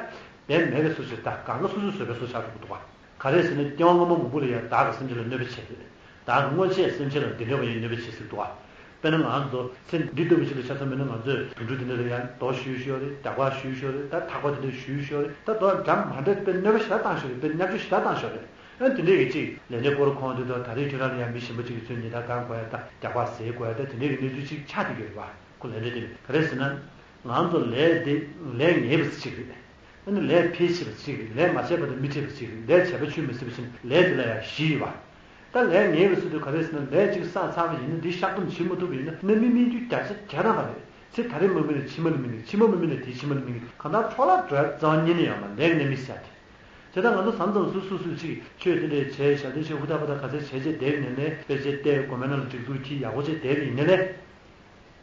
བདེན་མེད་པའི་བཟོ་ཞིག་རེད། ད་གང་ག་སོ་སོས་བཟོས་པའི་བཟོ་ཆགས་འགྲོ་གི་འདུག་པ། ག་རེ་ཟེར་ན་སྐྱེ་བ་སྔ་མ་མང་པོ་ལ་ཡང་བདག་གིས་སེམས་ཅན་ལ་གནོད་པ་བྱས་ཡོད། བདག་གིས་སྔོན་ཆད་སེམས་ཅན་ལ་འདི་འདྲ་བ་ཡི་གནོད་པ་བྱས་ཟེར་འདུག་པ། དཔེར་ན་ང་ཚོ་ཚེ་འདི་ལྟ་བུ་ཞིག་ལ་ཆ་མཚོན་པ་ཡིན་ན། ང་ཚོས་དུད་འགྲོ་འདི་འདྲ་ལ་ཡང་རྡོ་གཞུས་ཤོག་རེད། རྒྱ་ཁབ་ཞུས་ཤོག་རེད། ད་ཐག་པ་དེ་འདྲ་གཞུས་ཤོག་རེད། ད་རྡོ་འདྲ་མ་འདྲ་དཔེ་གནོད་པ་ཞེ་དྲག་བཏང་ཤོག་རེད། དཔེ་བརྙས་བཅོས་ཞེ་དྲག་བཏང་ཤོག་རེད། ཨ་དེ་འདྲས་ཀྱི་ཅིག་ལས་འབྲས་སྐོར་ཁོང་དུ་དང་ད་རེས་ཁྱོད་རང་ལ་ཡང་མི་གཞན་པ་ཅིག་གིས་ཚུར་ཉེས་རྡུང་བཏང་དགོས་ཡ་ད་རྒྱ་ཁབ་ཟས་དགོས་ཡ་ད་དེ་འདྲས་ཀྱི་གནས་ཚུལ་ཅིག་ཆགས་བསྡད་ཀྱི་ཡོད་རེད་པ། ཁོ་ལས་འབྲས་དེ་ག་རེ་ཟེར་ན། ང་ཚོ་ལས་དེ་ལས་ངན་པ་ཅིག་རེད། ཨ་ནི་ལས་འཕེལ་ཆེ་བ་ཅིག་རེད། ལས་མ་བྱས་པ་དང་མི་འཕྲད་པ་ཅིག་རེད། ལས་བྱས་པ་ཆུད་མི་ཟ་བ་ཅིག་ལས་དེ་ལ་ཡང་བཞི་ཡོད་པ། ད་ལས་ངན་པ་ཟེར་དུས་ག་རེ་ཟེར་ན། ལས་གཅིག་བསགས་ཚར་བ་ཡིན་ན་འདི་བཤགས་སྡོམ་བྱེད་མ་ཐུབ་པ་ཡིན་ན་རྣམ་སྨིན་སྨིན་རྒྱུ་བརྒྱ་ཆ་བརྒྱ་ཐམ་པ་རེད། ཚེ་ད་རེས་མ་སྨིན་ན་ཕྱི་མ་ལ་སྨིན་གི། ཕྱི་མ་མ་སྨིན་ན་དེའི་ཕྱི་མ་ལ་སྨིན་གི། གང་ལྟར་འཕྲོ་བརླག་འགྲོ་ཡ་རྩ་བ་ཉིད་ནས་ཡོད་མ་རེད། ལས་ངན་མི་བསགས་དེ། དེ་ལྟར་ང་ཚོ་མཚམས་མཚམས་སུ་སུ་སུ་ཅིག་ཆོས་དེ་འདྲའི་བྱས། ཞབས་བརྟན་ཆོས་ཧུར་ཐག་པ་ཐག་ག་ཚད་བྱས་བྱས་བསྡད་ཡོད་ནའི་ལས། དཔེ་ཆ་བལྟས། དགོན་པའི་ནང་ལ་སྒྲིག་འཛུགས་ཀྱིས་ཡག་པོ་བྱས་བསྡད་ཡོད་ནའི་ལས།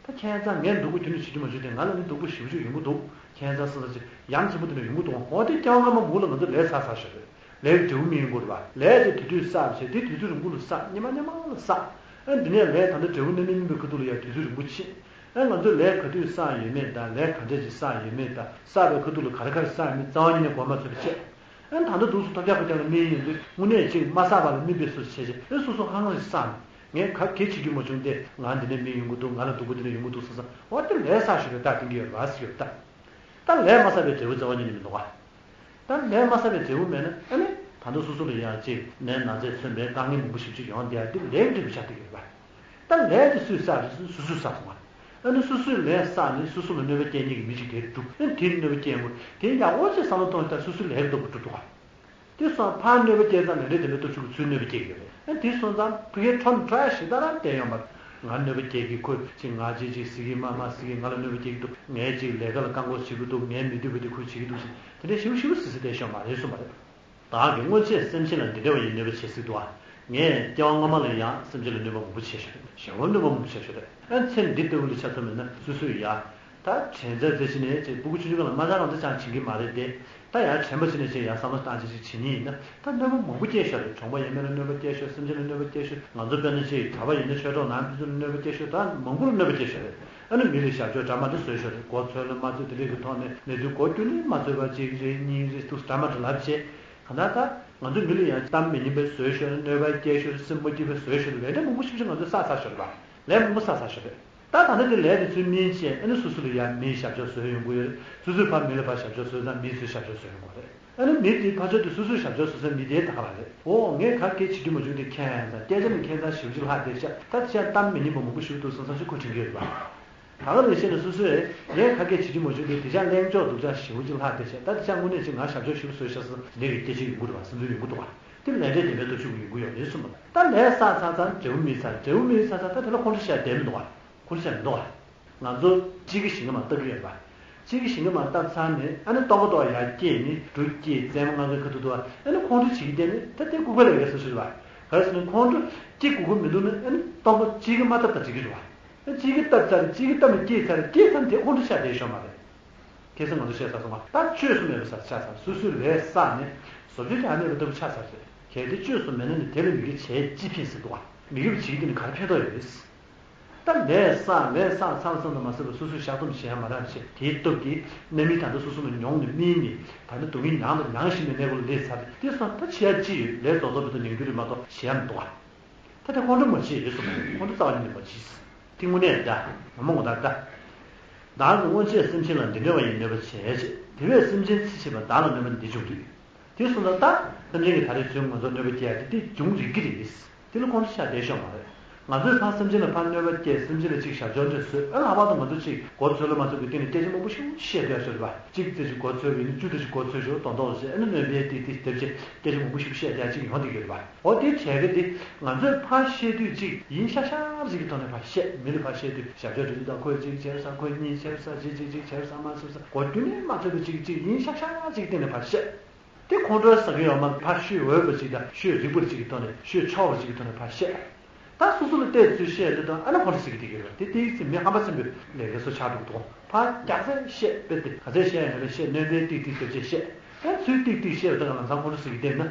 ད་ཁྱད་མཚར། ངས་སྡུག་པོ་ཁྱོན་ནས་བྱེད་རྒྱུ་མ་བྱུང་སྟེ། ང་ལ་ནི་སྡུག་པོ་ཞེ་པོ་ཅིག་ཡོང་གི་འདུག་ཁྱད་མཚར་བསམ་ས་ཅིག་ཡ་མཚན་པོ་དེ་འདྲ་ཡོང་གི་འདུག་འོ་དེ་སྐྱེ་བ་སྔ་མ་མུ་ལ་ང་ཚོ་ལས་བསགས་ཚར་ཤག་རེད། ལས་ཀྱི་འབྲས་བུ་སྨིན་ཡོང་གི་རེད་པ། ལས་དེ་དུས་དུས་བསགས་བྱས། དེ་དུས་ཚོད་རིང་པོ་ལ་བསགས། སྔོན་མ་སྔོན་མ་ལ་བསགས། ཨ་འདི་ནས་ལས་ད་ལྟ་འབྲས་བུ་རྣམ་སྨིན་སྨིན་པའི་ཁ་ཐུག་ལ་ཡང་དུས་ཚོད་རིང་པོ་ཕྱིན། ཨ་ང་ཚོས་ལས་ག་དུས་བསགས་ཡོད་མེད་དང་། ལས་ག་འདྲས་ཅིག་བསགས་ཡོད་མེད་དང་། བསགས་པའི་ཁ་ཐུག་ལ་ག་རེ་ག་རེ་བསགས་ཡོད་མེད་རྩ་བ་ཉིད་ནས་གོ་མ་ཚོད་པ་བྱས། ཨ་ད་ལྟ་འདུག་སེ་ཐོབ་རྒྱག་ཁ་རྒྱག་ལ་སྨིན་ཡོང་དུས། དངོས་གནས་ཅིག་མ་བསགས་པ་ལ་སྨིན་པའི་བཟོ་བྱས་བྱས། ཨ་སོ་སོ་ཧང་ཧང་ཞིག་བསགས་ནས། ངས་ག་གེ་བྱེད་རྒྱུ་མ་བྱུང་སྟེ། ང་འདི་ནས་སྨིན་ཡོང་གི་འདུག་ང་ལ་སྡུག་པོ་འདི་འདྲ་ཡོང་གི་འདུག་བསམ་བསམ། འོ་དེ་ལས་བསགས་ཞུ་བའི་རྟགས་བསྟན་གྱི་ཡོད་རེད་པ་ཟེར་གྱི་ཡོད་ད། ད་ལས་མ་བསགས་པའི་འབྲས་བུ་རྩ་བ་ཉིད་ནས་མི་འདུག་ག་ད་ལས་མ་བསགས་པའི་འབྲས་བུ་མེད་ན། ཨ་ནི་ད་ལྟ་སོ་སོ་ལ་ཡང་ཅིག་ནད་ན་ཚས་མཚོན་པའི་དཀའ་ངལ་མང་པོ་ཞེ་པོ་ཅིག་ཡོང་བསྡད་ཡ་དེ་ལས་ཀྱི་འབྲས་བུ་ཆགས་བསྡད་ཀྱི་ཡོད་རེད་པ། ད་ལས་དེ་སུས་བསགས་རེད། སུ་སུས་བསགས་སོང་བ། ཨ་ནི་སོ་སོས་ལས་བསགས་ནས་སོ་སོ་ལ་གནོད་པ་སྐྱེལ་མཁན་གྱི་མི་གཅིག་དེར་སྒྲུབ། ཨ་ནི་དེས་གནོད་པ་སྐྱེལ་དགོས། དེ་ཡག་པོ་ཅིག་བསམ་བློ་གཏོང་ཡ་ད་སོ་སོའི་ལས་ཀྱི་ལྟ་བུ་སྒྲུབ་འདུག་ག་དེ་སོང་ཕར་གནོད་པ་སྐྱེལ་ཙང་ལས་འབྲས་དེ་འདྲ་སྟོབས་ཤུགས་ཀྱིས་ཚུར་གནོད་པ་སྐྱེལ་གྱི་ཡོད་རེད། ཨ་དེ་སོང་ཙང་ཕ་གིའི་འཕྲོ་ནས་འཕྲོ་ཡ་ཞིག་ད་རང་བསྟན་ཡོང་བ། ང་གནོད་པ་སྐྱེལ་གྱི། ཁོས་ཅིག་ང་ཅིག་ཅིག་ཟེར་གྱི། མ་མ་ཟེར་གྱི། ང་ལ་གནོད་པ་སྐྱེལ་གྱི་འདུག་ངས་ཅིག་ལས་ཀ་ལ་བཀག་འགོག་བྱེད་ཀྱི་འདུག་ངས་མི་འདོད་པ་དེ་ཁོས་བྱེད་ཀྱི་འདུག་ཟེར། དེ་འདྲའི་ཞིབ་ཞིབ་ཟེར་ཟེར་བསྡད་ཤོག་མ་རེད་གསུངས་པ་རེད། བདག་གིས་སྔོན་ཆད་སེམས་ཅན་ལ་འདི་འདྲ་བ་ཡི་གནོད་པ་བྱས་ཟེར་འདུག་ཨ། ངས་སྐྱེ་བ་སྔ་མ་ལ་ཡང་སེམས་ཅན་ལ་གནོད་པ་མང་པོ་བྱས་ཤག་རེད། ཞེ་པོ་གནོད་པ་མང་པོ་བྱས་ཤག་རེད། ཨ་ཚེ་འདི་ལྟ་བུ་ལ་ཆ་མཚོན་པ་ཡིན་ན་སོ་སོས་ཡ། ད་དྲན་ཚར་ཚེ་ཕྱི་ནས་ཅིག་སྤུ་གུ་ཆུང་ཆུང་སྒང་ལ་མ་ཆགས་གང་ཚེ་ཅང་བྱེད་ཀྱི་མ་རེད་དེ། ད་ཡང་དྲན་པ་ཕྱི་ནས་ཅིག་ཡང་བསམ་བློ་བཏང་ཅིག་ཅིག་བྱེད་མཁན་ཡིན་ན། ད་གནོད་པ་མང་པོ་སྐྱེལ་ཤག་རེད། གྲོང་པ་ཡིན་མིན་ལ་གནོད་པ་སྐྱེལ་ཤག་བསམ་ཅན་ལ་གནོད་པ་སྐྱེལ་ཤག་ང་ཚོ་དཔེར་ན་ཅིག་གྲྭ་པ་ཡིན་ན་ཆོས་གྲོགས་ནང་ཕན་ཚུན་ལ་གནོད་པ་སྐྱེལ་ཤག་ད་མང་པོ་ལ་གནོད་པ་སྐྱེལ་ཤག་རེད། ཨ་ནི་མི་ལ་ཞབས་ཕྱོགས་འདྲ་མ་འདྲ་བཟོས་ཤག་རེད། གོ་ཚོད་ལ་མ་ཚོད་དེ་འདྲས་ཀྱི་ཐོག་ནས་གནས་ཚུལ་གོ་རྒྱུ་ནི་མ་ཚོད་པ་ཅིག་རེ་གཉིས་རེ་འདུག་འདྲ་མ་འདྲ་ལབ་བྱས། གང་ལྟར་ད་ང་ཚོ་མི་ལ་ཡང་གཏམ་མི་སྙན་པ་བཟོས་ཤག་རེད། གནོད་པ་སྐྱེལ་ཤག་རེད། སེམས་མ་སྐྱིད་པ་བཟོས་ཤག་རེད། ལས་འབྲས་མང་པོ་ཞིབ་ཞིབ་ང་ཚོས་བསགས་ཚར་ཤག་རེད་པ། ལས་མང་པོ་བསགས་ཚར་ཤག་རེད། ད་ད་ལྟ་དེ་ལས་དེ་ཚུར་སྨིན་བྱས། ཨ་ནི་སོ་སོ་ལ་ཡང་མིའི་ཞབས་ཕྱོགས་བཟོས་ཡོང་གི་ཡོད་རེད། སོ་སོས་ཕར་མི་ལ་ཕར་ཞབས་ཕྱོགས་བཟོས་ཙང་མིས་ཚུར་ཞབས་ཕྱོགས་བཟོས་ཡོང་གི་རེད། ཨ་ནི་མི་དེའི་ཕར་ཕྱོགས་དེ་སོ་སོས་ཞབས་ཕྱོགས་བཟོས་ཙང་མི་དེའི་ད་ག་ལ་རེད། འོ་ངས་ག་གེ་བྱེད་རྒྱུ་མ་བྱུང་སྟེ། ཁྱད་མཚར། སྐད་ཆ་ནི་ཁྱད་མཚར་ཞེ་པོ་ཅིག་ལྷག་བསྡད་ཤག་ད་དེ་ཅང་གཏམ་མི་སྙན་པ་མང་པོ་ཞིག་འདུག་བསམ་བསམ་ཞིག་ཁོ་དྲན་གྱི་ཡོད་རེད་པ། ད་ག་ནང་བཞིན་ནས་སོ་སོས་ངས་ག་གེ་བྱེད་རྒྱུ་མ་བྱུང་སྟེ། དེ་ཅང་གླེང་ཕྱོགས་སྡུག་ཅག་ཞེ་པོ་ཅིག་ལྷག་བསྡད་ཤག་ད་དེ་ཅང་དངོས་གནས་ཅིག་ང་ཞབས་ཕྱོགས་ཞེ་པོ་བཟོས་ཤག་ཟེར་འདི་གི་སྐད་ཆ་ཡོང་གི་རེད་པ། བསམ་ཚུལ་ཡོང་གི་འདུག་པ། དེ་ལས་འབྲས་བདེན་པའི་སྟོབས་ཤུགས་ཀྱིས་ཡོང་གི་ཡོད་རེད་གསུངས་པ། ད་ལས་བསགས་ཚར་ཙང་འབྲས་བུ་སྨིན་ཚར། འབྲས་བུ་སྨིན་ཚར་ཙང་ད་དེ་ལ་ཁོང་ཁྲོ་བྱས་བསྡད་མི་འདུག་པ། ཁོང་ཁྲོ་བྱས་མི་འདུག་པ། ང་ཚོ་གཅིག་གི་ཞིང་ཁ་མར་ལྟ་གི་ཡོད་པ། གཅིག་གི་ཞིང་ཁ་མར་བཏབ་ཚར་ནས། ཨ་ནི་སྟོང་པ་ཏོག་ཡར་སྐྱེས་ནས་འབྲུ་སྐྱེས། རྫས་མ་ལྔ་ཀའི་ཁ་ཐུག་ཏུ་ཨ་ནི་ཁོང་ཁྲོ་བྱེད་ཀྱི་བསྡད་ནས། ད་དེ་ལྐུགས་པ་ལས་ཀ་བཟོ་ཞིག་རེད་པ། ག་རེ་ཟེར་ན་ཁོང་ཁྲོ་སྐྱེ་དགོས་ཀྱི་མི་འདུག་ན། ཨ་ནི་སྟོང་པ་གཅིག་གི་མ་བཏབ་ད་འགྲིག་གི་རེད་པ། ཨ་གཅིག་གི་བཏབ་ཚར། གཅིག་གི་བཏབ་ནས་སྐྱེས་ཚར། སྐྱེས་ཚར་ནས་དེ་ཁོང་ཁྲོ་ཆགས་བསྡད་ཤོག་མ་རེད། ཁ་སང་ང་ཚོ་བཤད་ཚར་སོང་བ། ད་བཅོས་སུ་མེད་པ་ཆགས་ཚར། སོ་སོའི་ལས་བསགས་ནས་བཟོ་བཅོས་བྱ་མེད་པ་ལྟ་བུ་ཆགས་ཚར་ཟེར། གལ་ཏེ་བཅོས་སུ་མེད་ན་ནི་དེ་ལ་མི་དགེ་བྱས་ཅི་ཕན་ཟེར་འདུག་པ། མི་དགེ་བ་བྱེད་ཀྱི་དེ་ནི་ག་རེ་ཕན་ཐོགས་ཡོད་རེད། ད་ལས་བསགས། ལས་བསགས་ཚར་ཙམ་དུ་མ་ཟད་པར་སོ་སོས་བཤགས་སྡོམ་བྱས་མ་རག་བྱས། དེའི་སྟོབས་ཀྱིས་རྣམ་སྨིན་ད་ལྟ་སོ་སོ་ལ་མྱོང་ནས་སྨིན་ནས། ད་ལྟ་སྡུག་བསྔལ་མྱངས་དང་མྱང་བཞིན་པའི་གནས་སྐབས་ལ་སླེབས་ཚར་ཏེ། དེ་སོང་ད་བྱེད་ཡ་ཅི་ཡོད། ལས་རྫོགས་རྫོགས་མེད་དུ་མྱང་རྒྱུ་རེད་མ་གཏོགས་བྱེད་ཡ་མི་འདུག་པ། ད་དེ་ཁོང་ཁྲོ་མ་བྱེད་རེད་གསུངས་པ་རེད། ཁོང་ཁྲོ་རྩ་བ་ཉིད་ནས་མ་བྱེད། དེ་དངོས་གནས་རེད་ད། ངོ་མ་ངོ་ཐག་རེད་ད། བདག་གིས་སྔོན་ཆད་སེམས་ཅན་ལ་འདི་འདྲ་བ་ཡི་གནོད་པ་བྱས་བྱས། དེ་བས་སེམས་ཅན་ཚེ་ཕྱི་མ་བདག་ལ་གནོད་པ་འདི་བྱུང་དུས། དེ་སོང་ཙང་ད་སེམས་ཅན་གྱིས་ད་རེས་ཚུར་ང་ཚོར་གནོད་པ་སྐྱེལ་ཡ་དེ་དེ་འབྱུང་རིགས་ཀྱི་རེད། དེ་ལ་ཁོང་ཁྲོ་ཆགས་བསྡད་ཤོག་མ་རེད། ང་ཚོས་ཕར་སེམས་ཅན་ལ་ཕར་གནོད་པ་སྐྱེལ། སེམས་ཅན་ལ་ཅིག་ཞབས་ཕྱོགས་འདྲ་བཟོས། ཨ་ལྷག་པར་དུ་ང་ཚོ་ཅིག་གོ་ཚོད་ལ་མ་ཚོད་ཀྱི་སྟེང་ནས་སྐད་ཆ་མང་པོ་ཞིག་བཤད་བསྡད་ཡ་ཞིག་རེད་པ། གཅིག་ཙམ་ཅིག་གོ་ཚོད་ཡིན་ན་བཅུ་ཙམ་ཞིག་གོ་ཚོད་ཞིག་མདོག་མདོག་བྱས། ཨ་ནི་སྨན་པས་དེ་དེ་དེབ་ཆེ་སྐད་ཆ་མང་པོ་ཞིག་བཤད་བསྡད་ཡ་ཅིག་ཡོང་བསྡད་ཀྱི་ཡོད་རེད་པ། འོ་དེ་གྲས་ཀ་དེ་ང་ཚོས་ཕར་བཤད་དུས་ཅིག་ཡིན་ཤག་ཤག་ཅིག་གི་ཐོག་ནས་ཕར་བཤད། མི་ལ་ཕར་བཤད་དུས་ཞབས་ཕྱོགས་འདྲ་འདྲ་དང་། ཁོས་གཅིག་བྱས་ས། ཁོས་གཉིས་བྱས་ས། གཅིག་གཅིག་གཅིག་བྱས་ས། མ་བྱས་ས། གོ་རྒྱུ་ནས་མ་ཚོད་པ་ཅིག་ཅིག་ཡིན་ཤག་ཤག་ཅིག་གི་སྟེང་ནས་ཕར་བཤད། དེ་ཁོང་ཁྲོ་ཟ་གི་ཡོད་མ་རེད། ཕར་ཤོད་འོས་པ་ཅིག་དང་ཤོད་རིགས་པ་ཅིག་གི་ཐོག་ནས་ཤོད་ཆོག་པ་ཅིག་གི་ཐོག་ནས་ཕར་བཤད། ད་སོ་སོ་ལ་བལྟས་ཚུལ་བཤད་དེ་དང་ཨ་ནི་ཁོང་ཁྲོ་ཟ་གི་བསྡད་ཀྱི་ཡོད་རེད། དེ་ཏོག་ཙམ་མི་ཧམ་པ་ཆེན་པོའི་ལས་ཀ་བཟོ་ཆགས་འགྲོ་གི་འདུག་ཕར་རྒྱག་ཚད་བཤད་དཔེ་དེ་ག་ཚད་བཤད་ཡང་རེད། བཤད་སྣོན་པའི་ཏིག་ཏིག་ཞབས་རྗེས་བཤད། ཨ་ཚུལ་ཏིག་ཏིག་བཤད་པ་དང་ལམ་སང་ཁོང་ཁྲོ་ཟ་གི་བསྡད་ན།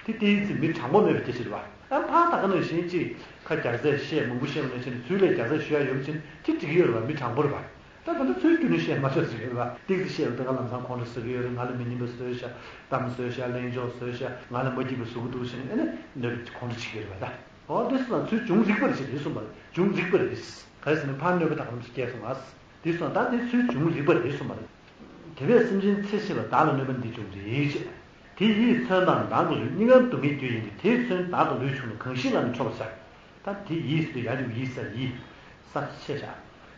དེ་ཏོག་ཙམ་མི་དྲང་པོ་མེད་པའི་སྐད་ཆ་རེད་བ། ཨ་ཕར་ད་ག་ནང་བཞིན་ཅིག་ཁ་རྒྱག་ཚད་བཤད་མང་པོ་བཤད་པ་ནང་བཞིན་ཚུལ་ལས་རྒྱག་ཚད་ཞུ་ཡ་ཡོད་པ་ཅིག་དེ་འགྲིག་གི་ཡོད་རེད་བ། མི་དྲང་པོ་རེད་བ། ད་ད་ལྟ་ཚུལ་རྒྱུ་ནི་བཤད་མ་ཆོག་ཟེར་གྱི་རེད་བ། ཏིག་ཙམ་བཤད་པ་ད་ག་ལམ་སང་ཁོང་ཁྲོ་ཟ་གི་ཡོད་རེད། ང་ལ་མི་སྙན་པ་བཟོས་ཤག་གཏམ་བཟོས་ཤག་གླེང་ཕྱོགས་བཟོས་ཤག་ང་ལ་མ་སྐྱིད་པ་བཟོ་གི་འདུག་ཟེར་ནས་ཨ་ནི་གནོད་པ་ཁོང་ཁྲོ་བྱེད་ཀྱི་རེད་བ། ད་འོ་དེ་སོང་ཙང་ཚུལ་བྱུང་རིག་པ་རེད་ཟེར་དེ་གསུངས་པ་རེད། བྱུང་རིག་པ་རེད། ག་རེ་ཟེར་ན་ཕར་གནོད་པ་ད་ག་ལམ་སང་སྐྱེལ་སོང་ང་། དེ་སོང་ཙང་ད་དེ་ཚུལ་བྱུང་རིག་པ་རེད་གསུངས་པ་རེད། དེ་བས་སེམས་ཅན་ཚེ་ཕྱི་ལ་བདག་ལ་གནོད་པ་འདི་བྱུང་རིག་ཅེས། དེ་ཡིས་མཚོན་དང་བདག་གི་ལུས་གཉིས་ཀར་སྡུག་བསྔལ་རྒྱུ་ཡིན་ཏེ། དེས་མཚོན་བདག་གི་ལུས་ཕྱུང་ན་གང་ཞིག་ལ་ནི་ཁྲོ་བར་བྱ། ད་དེ་ཡིས་ཟེར་དུས་ཡ་འདི་ཡིས་ཟེར་ཡིས་ས་ཆེ་བཞག་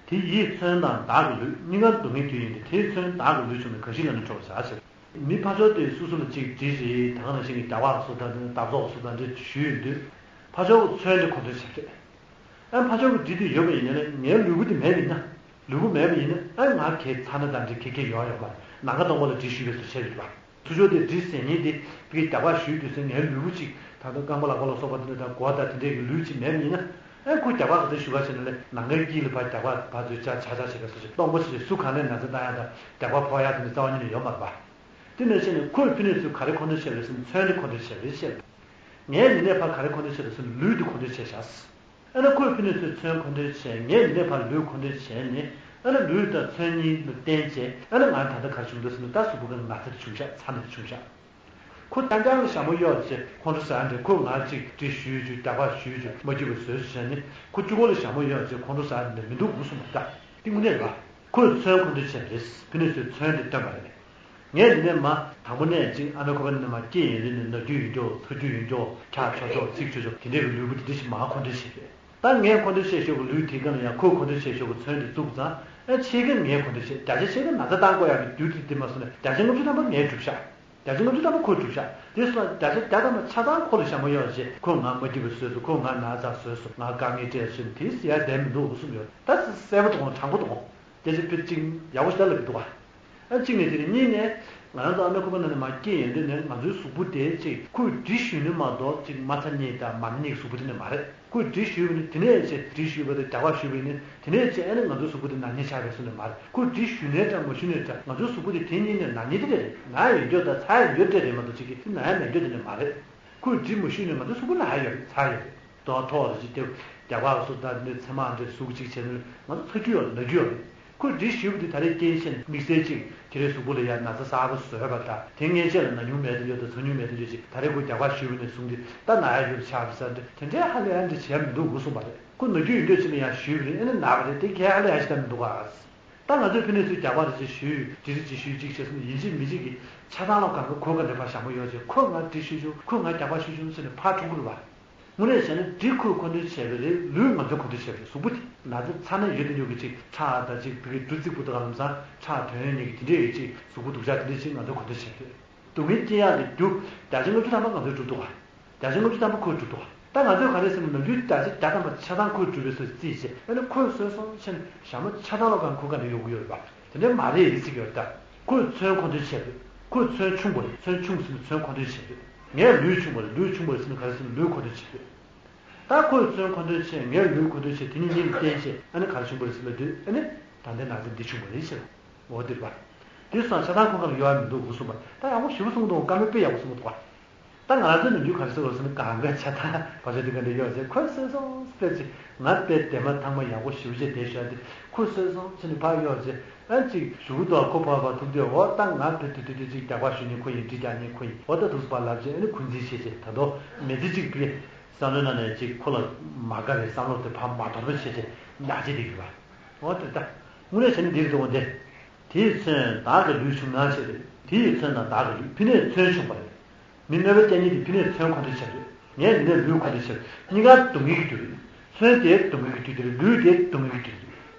དེ་ཡིས་མཚོན་དང་བདག་གི་ལུས་གཉིས་ཀར་སྡུག་བསྔལ་རྒྱུ་ཡིན་ཏེ། དེས་མཚོན་བདག་གི་ལུས་ཕྱུང་ན་གང་ཞིག་ལ་ནི་ཁྲོ་བར་བྱ་ཟེར། མི་ཕར་ཕྱོགས་དེ་སོ་སོ་ལ་ཅིག་འདྲི་རེད། ད་ག་ནང་བཞིན་གྱི་རྒྱག་པ་སོ་དང་འདི་འདབ་ཚོགས་སོ་དང་འདི་ཞུས་ཡོང་དུས་ཕར་ཕྱོགས་མཚོན་དེ་ཁོ་ཚོས་བྱེད་ཀྱི་རེད། ཨ་ཕར་ཕྱོགས་ཀྱི་འདྲི་དུས་ཡོད་པ་ཡིན་ན་ལས་ངའི་ལུས་པོ་དེ་མེད་པ་ཡིན་ན། ལུས་པོ་མེད་པ་ཡིན་ན་ཨ་ང་གའི་ཚ་ན་དང་འདྲི་ཁེ་ཁེ་ཡོང་ཡོང་མ་རེད། ནམ་མཁའ་སྟོང་པ་ལ་འདྲི་ཞུས་པའི་བཟོ་བྱས་ཡོད་པ། ཚུར་ཕྱོགས་དེ་འདྲི་ཟེར་མཁན་དེ་ཕ་གིའི་རྒྱག་པ་ཞུས་དུས་ཟེར་ངའི་ལུས་པོ་གཅིག་ད་ལྟ་རྐང་པ་ལག་པ་ལ་སོགས་པ་དེ་འདྲ་དང་མགོ་དང་དེ་འདྲའི་གི་ལུས་གཅིག་མེད་པ་ཡིན་ན། ཨ་ཁོ་རྒྱག་པ་ག་ཚོད་ཞུ་ག་བྱས་ན་ལས་ནམ་མཁའི་དཀྱིལ་ལ་ཕར་རྒྱག་པ་ཕར་ཚུར་ཆ་ཆ་ཆ་བྱེད་པ་སོགས་ཀྱི་སྟོང་པ་ཞིག་སུ་གང་ལས་ན་ཚ་བཏང་ཡ་དང་རྒྱག་པ་ཕོག་ཡ་དེ་འདྲ་རྩ་བ་ཉིད་ནས་ཡོད་མ་རེད་པ། དེ་ནང་བཞིན་ནས་ཁོས་ཕ་ནས་ཚུར་ག་རེ་ཁོ་ན་བྱས་རེད་ཟེར་ན་མཚོན་དེ་ཁོ་ན་བྱས་རེད་བཤད། ངས་འདི་ནས་ཕར་ག་རེ་ཁོ་ན་བྱས་རེད་ཟེར་ན་ལུས་དེ་ཁོ་ན་བྱས་བཞག་ཨ་ནི་ཁོས་ཕ་ནས་ཚུར་མཚོན་ཁོ་ན་བྱས། ངས་འདི་ནས་ཕར་ལུས་ཁོ་ན་བྱས་ནས། ཨ་ནི་ལུས་དང་མཚོན་གཉིས་ལ་བརྟེན་བྱས་ཨ་ནི་ང་ད་ལྟ་ག་རེ་བྱུང་འདུག་ཟེར་ན་ད་གཟུགས་པོ་གི་ན་ཚ་དེ་བྱུང་ཤག་ཚ་ན་དེ་བྱུང་ཤག་ཁོ་རྐྱང་རྐྱང་ལ་ཞྭ་མོ་གཡོགས་བྱས་ཁོང་ཁྲོ་ཟ་འདྲ། ཁོས་ང་ཅིག་འདྲི་ཞུས་བྱུང་། རྒྱག་པ་ཞུས་བྱུང་། མ་སྐྱིད་པ་བཟོས་བྱུང་བྱས་ནས་ཁོ་གཅིག་པོ་ལ་ཞྭ་མོ་གཡོགས་བྱས་ཁོང་ཁྲོ་ཟ་འདྲ་མི་འདུག་གོ་གསུངས་པ། ད་དེ་དངོས་གནས་རེད་པ། ཁོས་མཚོན་ཁོ་ན་བྱས་རེད། ཕ་ནས་ཚུར་མཚོན་དེ་བཏོན་པ་རེད། ངས་འདི་ནས་མ་དང་པོ་ནས་ཅིག་ཨ་ནི་ཁོ་པ་ནས་མ་སྐྱེས་ཡོང་དུས་ནས་ན་རྒྱུ་ཡོང་ཆོག་ཚ་རྒྱུ་ཡོང་ཆོག་འཁྱག་ཆོག་ཆོག་ཚིག་ཆོག་ཆོག་དེ་འདྲའི་གི་ལུས་པོ་དེ་འདྲ་ཞིག་མ་ཁོ་ན་བྱས་རེད། ད་ངས་ཁོ་ན་བྱས་ཤོག་གི་ལུས་དེ་ག་ལ་ཡང་ཁོས་ཁོ་ན་བྱས་ཤོག་གི་མཚོན་དེ་བཙུགས་ཙང་ཨ་ཕྱེད་ཀ་ངས་ཁོ་ན་བྱས། བརྒྱ་ཆ་ཕྱེད་ཀ་ན་ཚ་བཏང་དགོས་ཡག་གི་རྒྱུ་དེ་དེ་མ་སོང་ན་བརྒྱ་ཆ་ལྔ་བཅུ་ཐམ་པ་ངས་སྒྲུབ་ཤག་བརྒྱ་ཆ་ལྔ་བཅུ་ཐམ་པ་ཁོས་སྒྲུབ་ཤག་དེ་སོང་བརྒྱ་ཆ་བརྒྱ་ཐམ་པ་ཆ་ཚང་ཁོ་ལ་ཞྭ་མོ་གཡོགས་བྱས། ཁོས་ང་མ་སྐྱིད་པ་བཟོས་སོང་། ཁོས་ང་ན་ཚ་བཟོས་སོང་། ང་དཀའ་ངལ་སྤྲད་སོང་། དེ་ཟེར་ཡ་བསྡད་མི་འདུག་གསུངས་ཡོད། ད་གསལ་པོ་དང་དྲང་པོ་དང་། སྐད་ཆ་ཕལ་ཆེར་ཡག་པོ་ཞེ་དྲག་ལབ་ཀྱི་འདུག་ག་ཨ་གཅིག་ནས་དེ་ནས་གཉིས་ནས་ང་རང་ཚོ་ཨ་མའི་ཁོག་པ་ནང་ནས་མར་སྐྱེས་ཡོང་དུས་ནས་ང་ཚོའི་གཟུགས་པོ་དེ་ཅིག་ཁོས་འདྲི་ཞུས་ནི་མ་གཏོགས་ཅིག་མ་ཚ་ནི་དང་མ་ན་ནི་གི་གཟུགས་པོ་དེ་ནི་མ་རེད། ཁོས་འདྲི་ཞུས་པ་ནི་དེ་ནས་ཅིག་འདྲི་ཞུས་པ་དང་རྒྱག་པ་ཞུས་པ་ནི་དེ་ནས་ཅིག་ཨ་ནི་ང་ཚོའི་གཟུགས་པོ་དེ་ན་ནི་ཆགས་པའི་བཟོ་ནི་མ་རེད། ཁོས་འདྲི་ཞུས་ནའི་འདྲ་མ་ཞུས་ནའི་འདྲ་ང་ཚོའི་གཟུགས་པོ་དེ་དེ་ཉིད་ནས་ན་ནི་དེ་རེད། ན་ཡོད་རྒྱུ་དང་ཚ་ཡོད་རྒྱུ་དེ་རེད་མ་གཏོགས་ཅིག་གིས་དེ་ན་ཡ་མེད་རྒྱུ་དེ་ནི་མ་རེད། ཁོས་འདྲི་མ་ཞུས་ནས་ང་ཚོའི་གཟུགས་པོ་ན་ཡ་ཡོད་རེད། ཚ་ཡོད་རེད། རྡོ་ཐོག་རེ་ཅིག་སྟེར། རྒྱག་པ་སོགས་དང་དེ་ཚེར་མ་འདྲ་ཟུག་ཅིག་བྱས་ནས་ང་ཚོ་ཚ་རྒྱུ་ཡོད་རེད། ན་རྒྱུ་ཡོད་རེད། ཁོས་འདྲི་ཞུས་པ་དེ་ད་རེས་རྐྱེན་བྱས་ནས་དམིགས་བསལ་ཅིག་དེ་རེས་གཟུགས་པོ་ལ་ཡ་ན་ཚ་གསར་པ་བཟོས་པ་དང་དེ་སྔོན་ཆད་ལ་ན་མྱོང་མེད་དུ་ཡོད་དང་ཚ་མྱོང་མེད་དུ་ཡོད་ཅིག་ད་རེས་ཁོས་རྒྱག་པ་ཞུས་པ་ནས་བཟུང་སྟེ་ད་ན་ཡ་ཡོད་ཆགས་པ་ཟེར་འདྲ་དེ་འདྲའི་ཧ་ལས་ཡ་འདྲ་བྱས་མི་འདུག་གོ་གསུངས་པ་རེད། ཁོས་ན་རྒྱུ་ཡོད་འདོད་བྱས་ནས་ཡ་ཞུས་པ་རེད། ཨ་ནི་ན་བ་རེད། དེ་གས་ཧ་ལས་ཡ་ཞིག་ད་མི་འདུག་ག་ད་ང་ཚོས་ཕ་ནས་ཚུར་རྒྱག་པ་རེ་ཅིག་ཞུས། འདྲི་རེ་ཅིག་ཞུས་ཅིག་བྱས་སོང་ན་ཡིན་གཅིག་མིན་གཅིག་གིས་ཆ་ཚང་ལ་གང་ག་ཁོ་ག་ནས་ཕར་ཞྭ་མོ་གཡོགས་བྱས། ཁོས་ང་འདྲི་ཞུས་བྱུང་། ཁོས་ང་རྒྱག་པ་ཞུས་བྱུང་ཟེར་ནས་ཕར་འཁྲུག་གི་རེད་པ། དངོས་གནས་བྱས་ན་འདྲི་ཁོས་མཁོ་འདོན་བྱས་པ་རེད། ལུས་ང་ཚོས་མཁོ་འདོན་བྱས་པ་རེད། གཟུགས་པོ་དེ་ན་ཚ་ཚ་ན་ཡོད་དུ་ཡོད་ཀྱི་ཅིག་ཁྲག་དང་ཅིག་བི་གི་འབྲུ་རྩིག་པོ་དང་ལམ་སང་ཁྲག་ཐོན་ཡོད་ནས་ཀྱི་དེ་འདྲས་ཡོད་ཅིག་གཟུགས་པོ་སྡུག་ཅག་དེ་འདྲས་ཅིག་ང་ཚོས་མཁོ་འདོན་བྱས་པ་རེད། སྡུག་བསྔལ་སྐྱེ་ཡག་གི་རྒྱུ་བརྒྱ་ཆ་ལྔ་བཅུ་ཐམ་པ་ང་ཚོས་སྒྲུབ་འདུག་ག་བརྒྱ་ཆ་ལྔ་བཅུ་ཐམ་པ་ཁོས་སྒྲུབ་འདུག་ག་ད་ང་ཚོས་ག་རེ་ཟེར་ན་ནམ་རྒྱུན་བརྒྱ་ཆ་བརྒྱ་ཐམ་པ་ཆ་ཚང་ཁོས་སྒྲུབ་པའི་བཟོ་རྩིས་བྱས། ཨ་ནི་ཁོས་བཟོས་སོང་ཕྱིན་ཞྭ་མོ་ཆ་ཚང་ལོ་གང་ཁོ་ག་ནས་ཡོང་གི་ཡོད་རེད་པ། དེ་འདྲ་མ་རེད་ཟེར་གྱི་ཡོད་ད། ཁོས་མཚོན་མཁོ་འདོན་བྱས་རེད། ཁོས་མཚོན་ཆུང་པོ་རེད། མཚོན་ཆུང་ཟེར་ན་མཚོན་མཁོ་འདོན་བྱས་རེད། ངས་ལུས་ཆུང་པོ་རེད། ལུས་ཆུང་པོ་རེད་ཟེར་ན་ག་རེ་ཟེར་ན་ལུས་མཁོ་འདོན་བྱས་རེད། ད་ཁོས་མཚོན་མཁོ་འདོན་བྱས། ངས་ལུས་མཁོ་འདོན་བྱས། དེ་གཉིས་གཉིས་ལ་བརྟེན་བྱས་ཨ་ནི་ག་རེ་བྱུང་བ་རེད་ཟེར་ལབ་དུས་ཨ་ནི་ད་ལྟའི་ན་ཚ་འདི་བྱུང་བ་རེད་ཟེར། འོ་དེ་རེད་པ། དེ་སོང་ཆ་ཚང་ཁོ་ག་ལ་ཡོད་པ་མི་འདུག་གོ་གསུངས་པ། ད་ཡག་པོ་ཞེ་པོ་གསུངས་འདུག་བཀའ་མོལ་དཔེ་ཡག་པོ་གསུངས་འདུག་པ། ད་ང་རང་ཚོ་ནམ་རྒྱུན་ག་རེ་ཟེར་བ་ཟེར་ན་གང་ག་ཆ་ཚང་བར་ཆ་དེ་ག་འདྲ་ཡོད་ཟེར། ཁོས་བཟོས་སོང་ཟེར་ཅིག་ང་དཔེ་དེ་མ་ཐང་མ་ཡག་པོ་ཞེ་པོ་ཅིག་བསྡད་ཤག་དེ་ཁོས་བཟོས་སོང་ཟེར་ནས་ཕར་གཡོགས་ཟེར། ཨ་ཅིག་གཞུག་གུ་དུ་ཁོ་ཕར་ཕར་ཐུག་དུས་འོ་ད་ང་དཔེ་དེ་དུས་དུས་ཅིག་རྒྱག་པ་ཞུ་ནི་ཁོ་ཡིན། འདྲི་རྒྱག་ནི་ཁོ་ཡིན། འོ་ད་འདུག་སེ་ཕར་ལབ་ཅིག་ཨ་ནི་འཁོན་འཛིན་བྱེད་ཅིག་ད་དུང་མི་ཚེ་གཅིག་པའི་བསམ་བློའི་ནང་ནས་ཅིག་ཁོ་ལ་མ་དགའ་བའི་བསམ་བློ་དེ་ཕར་མ་དོར་བ་བྱེད་ཅིག་ཉག་ཅིག་དེ་ཡོད་པ། འོ་དེ་ད་དངོས་གནས་བྱས་ན་འདིར་འདུག་འོ་དེ། དེས་མཚོན་བདག་གི་ལུས་ཕྱུང་ན་ཞེས་རེད། དེས་མཚོན་དང་བདག་གི་ལུས་ཕ་ནས་མཚོན་ཆུང་པ་རེད། མི་གནོད་པ་ཅན་གཉིས་དེ་ཕ་ནས་མཚོན་ཁོ་ཚོའི་ཆ་རེད། ངས་འདི་ནས་ལུས་ཁོ་ཚོའི་ཆ་རེད། གཉིས་ཀ་སྡུག་བསྔལ་གྱི་རྒྱུ་རེད། མཚོན་དེ་སྡུག་བསྔལ་གྱི་རྒྱུ་དེ་རེད། ལུས་དེ་སྡུག་བསྔལ་གྱི་རྒྱུ་དེ་རེད།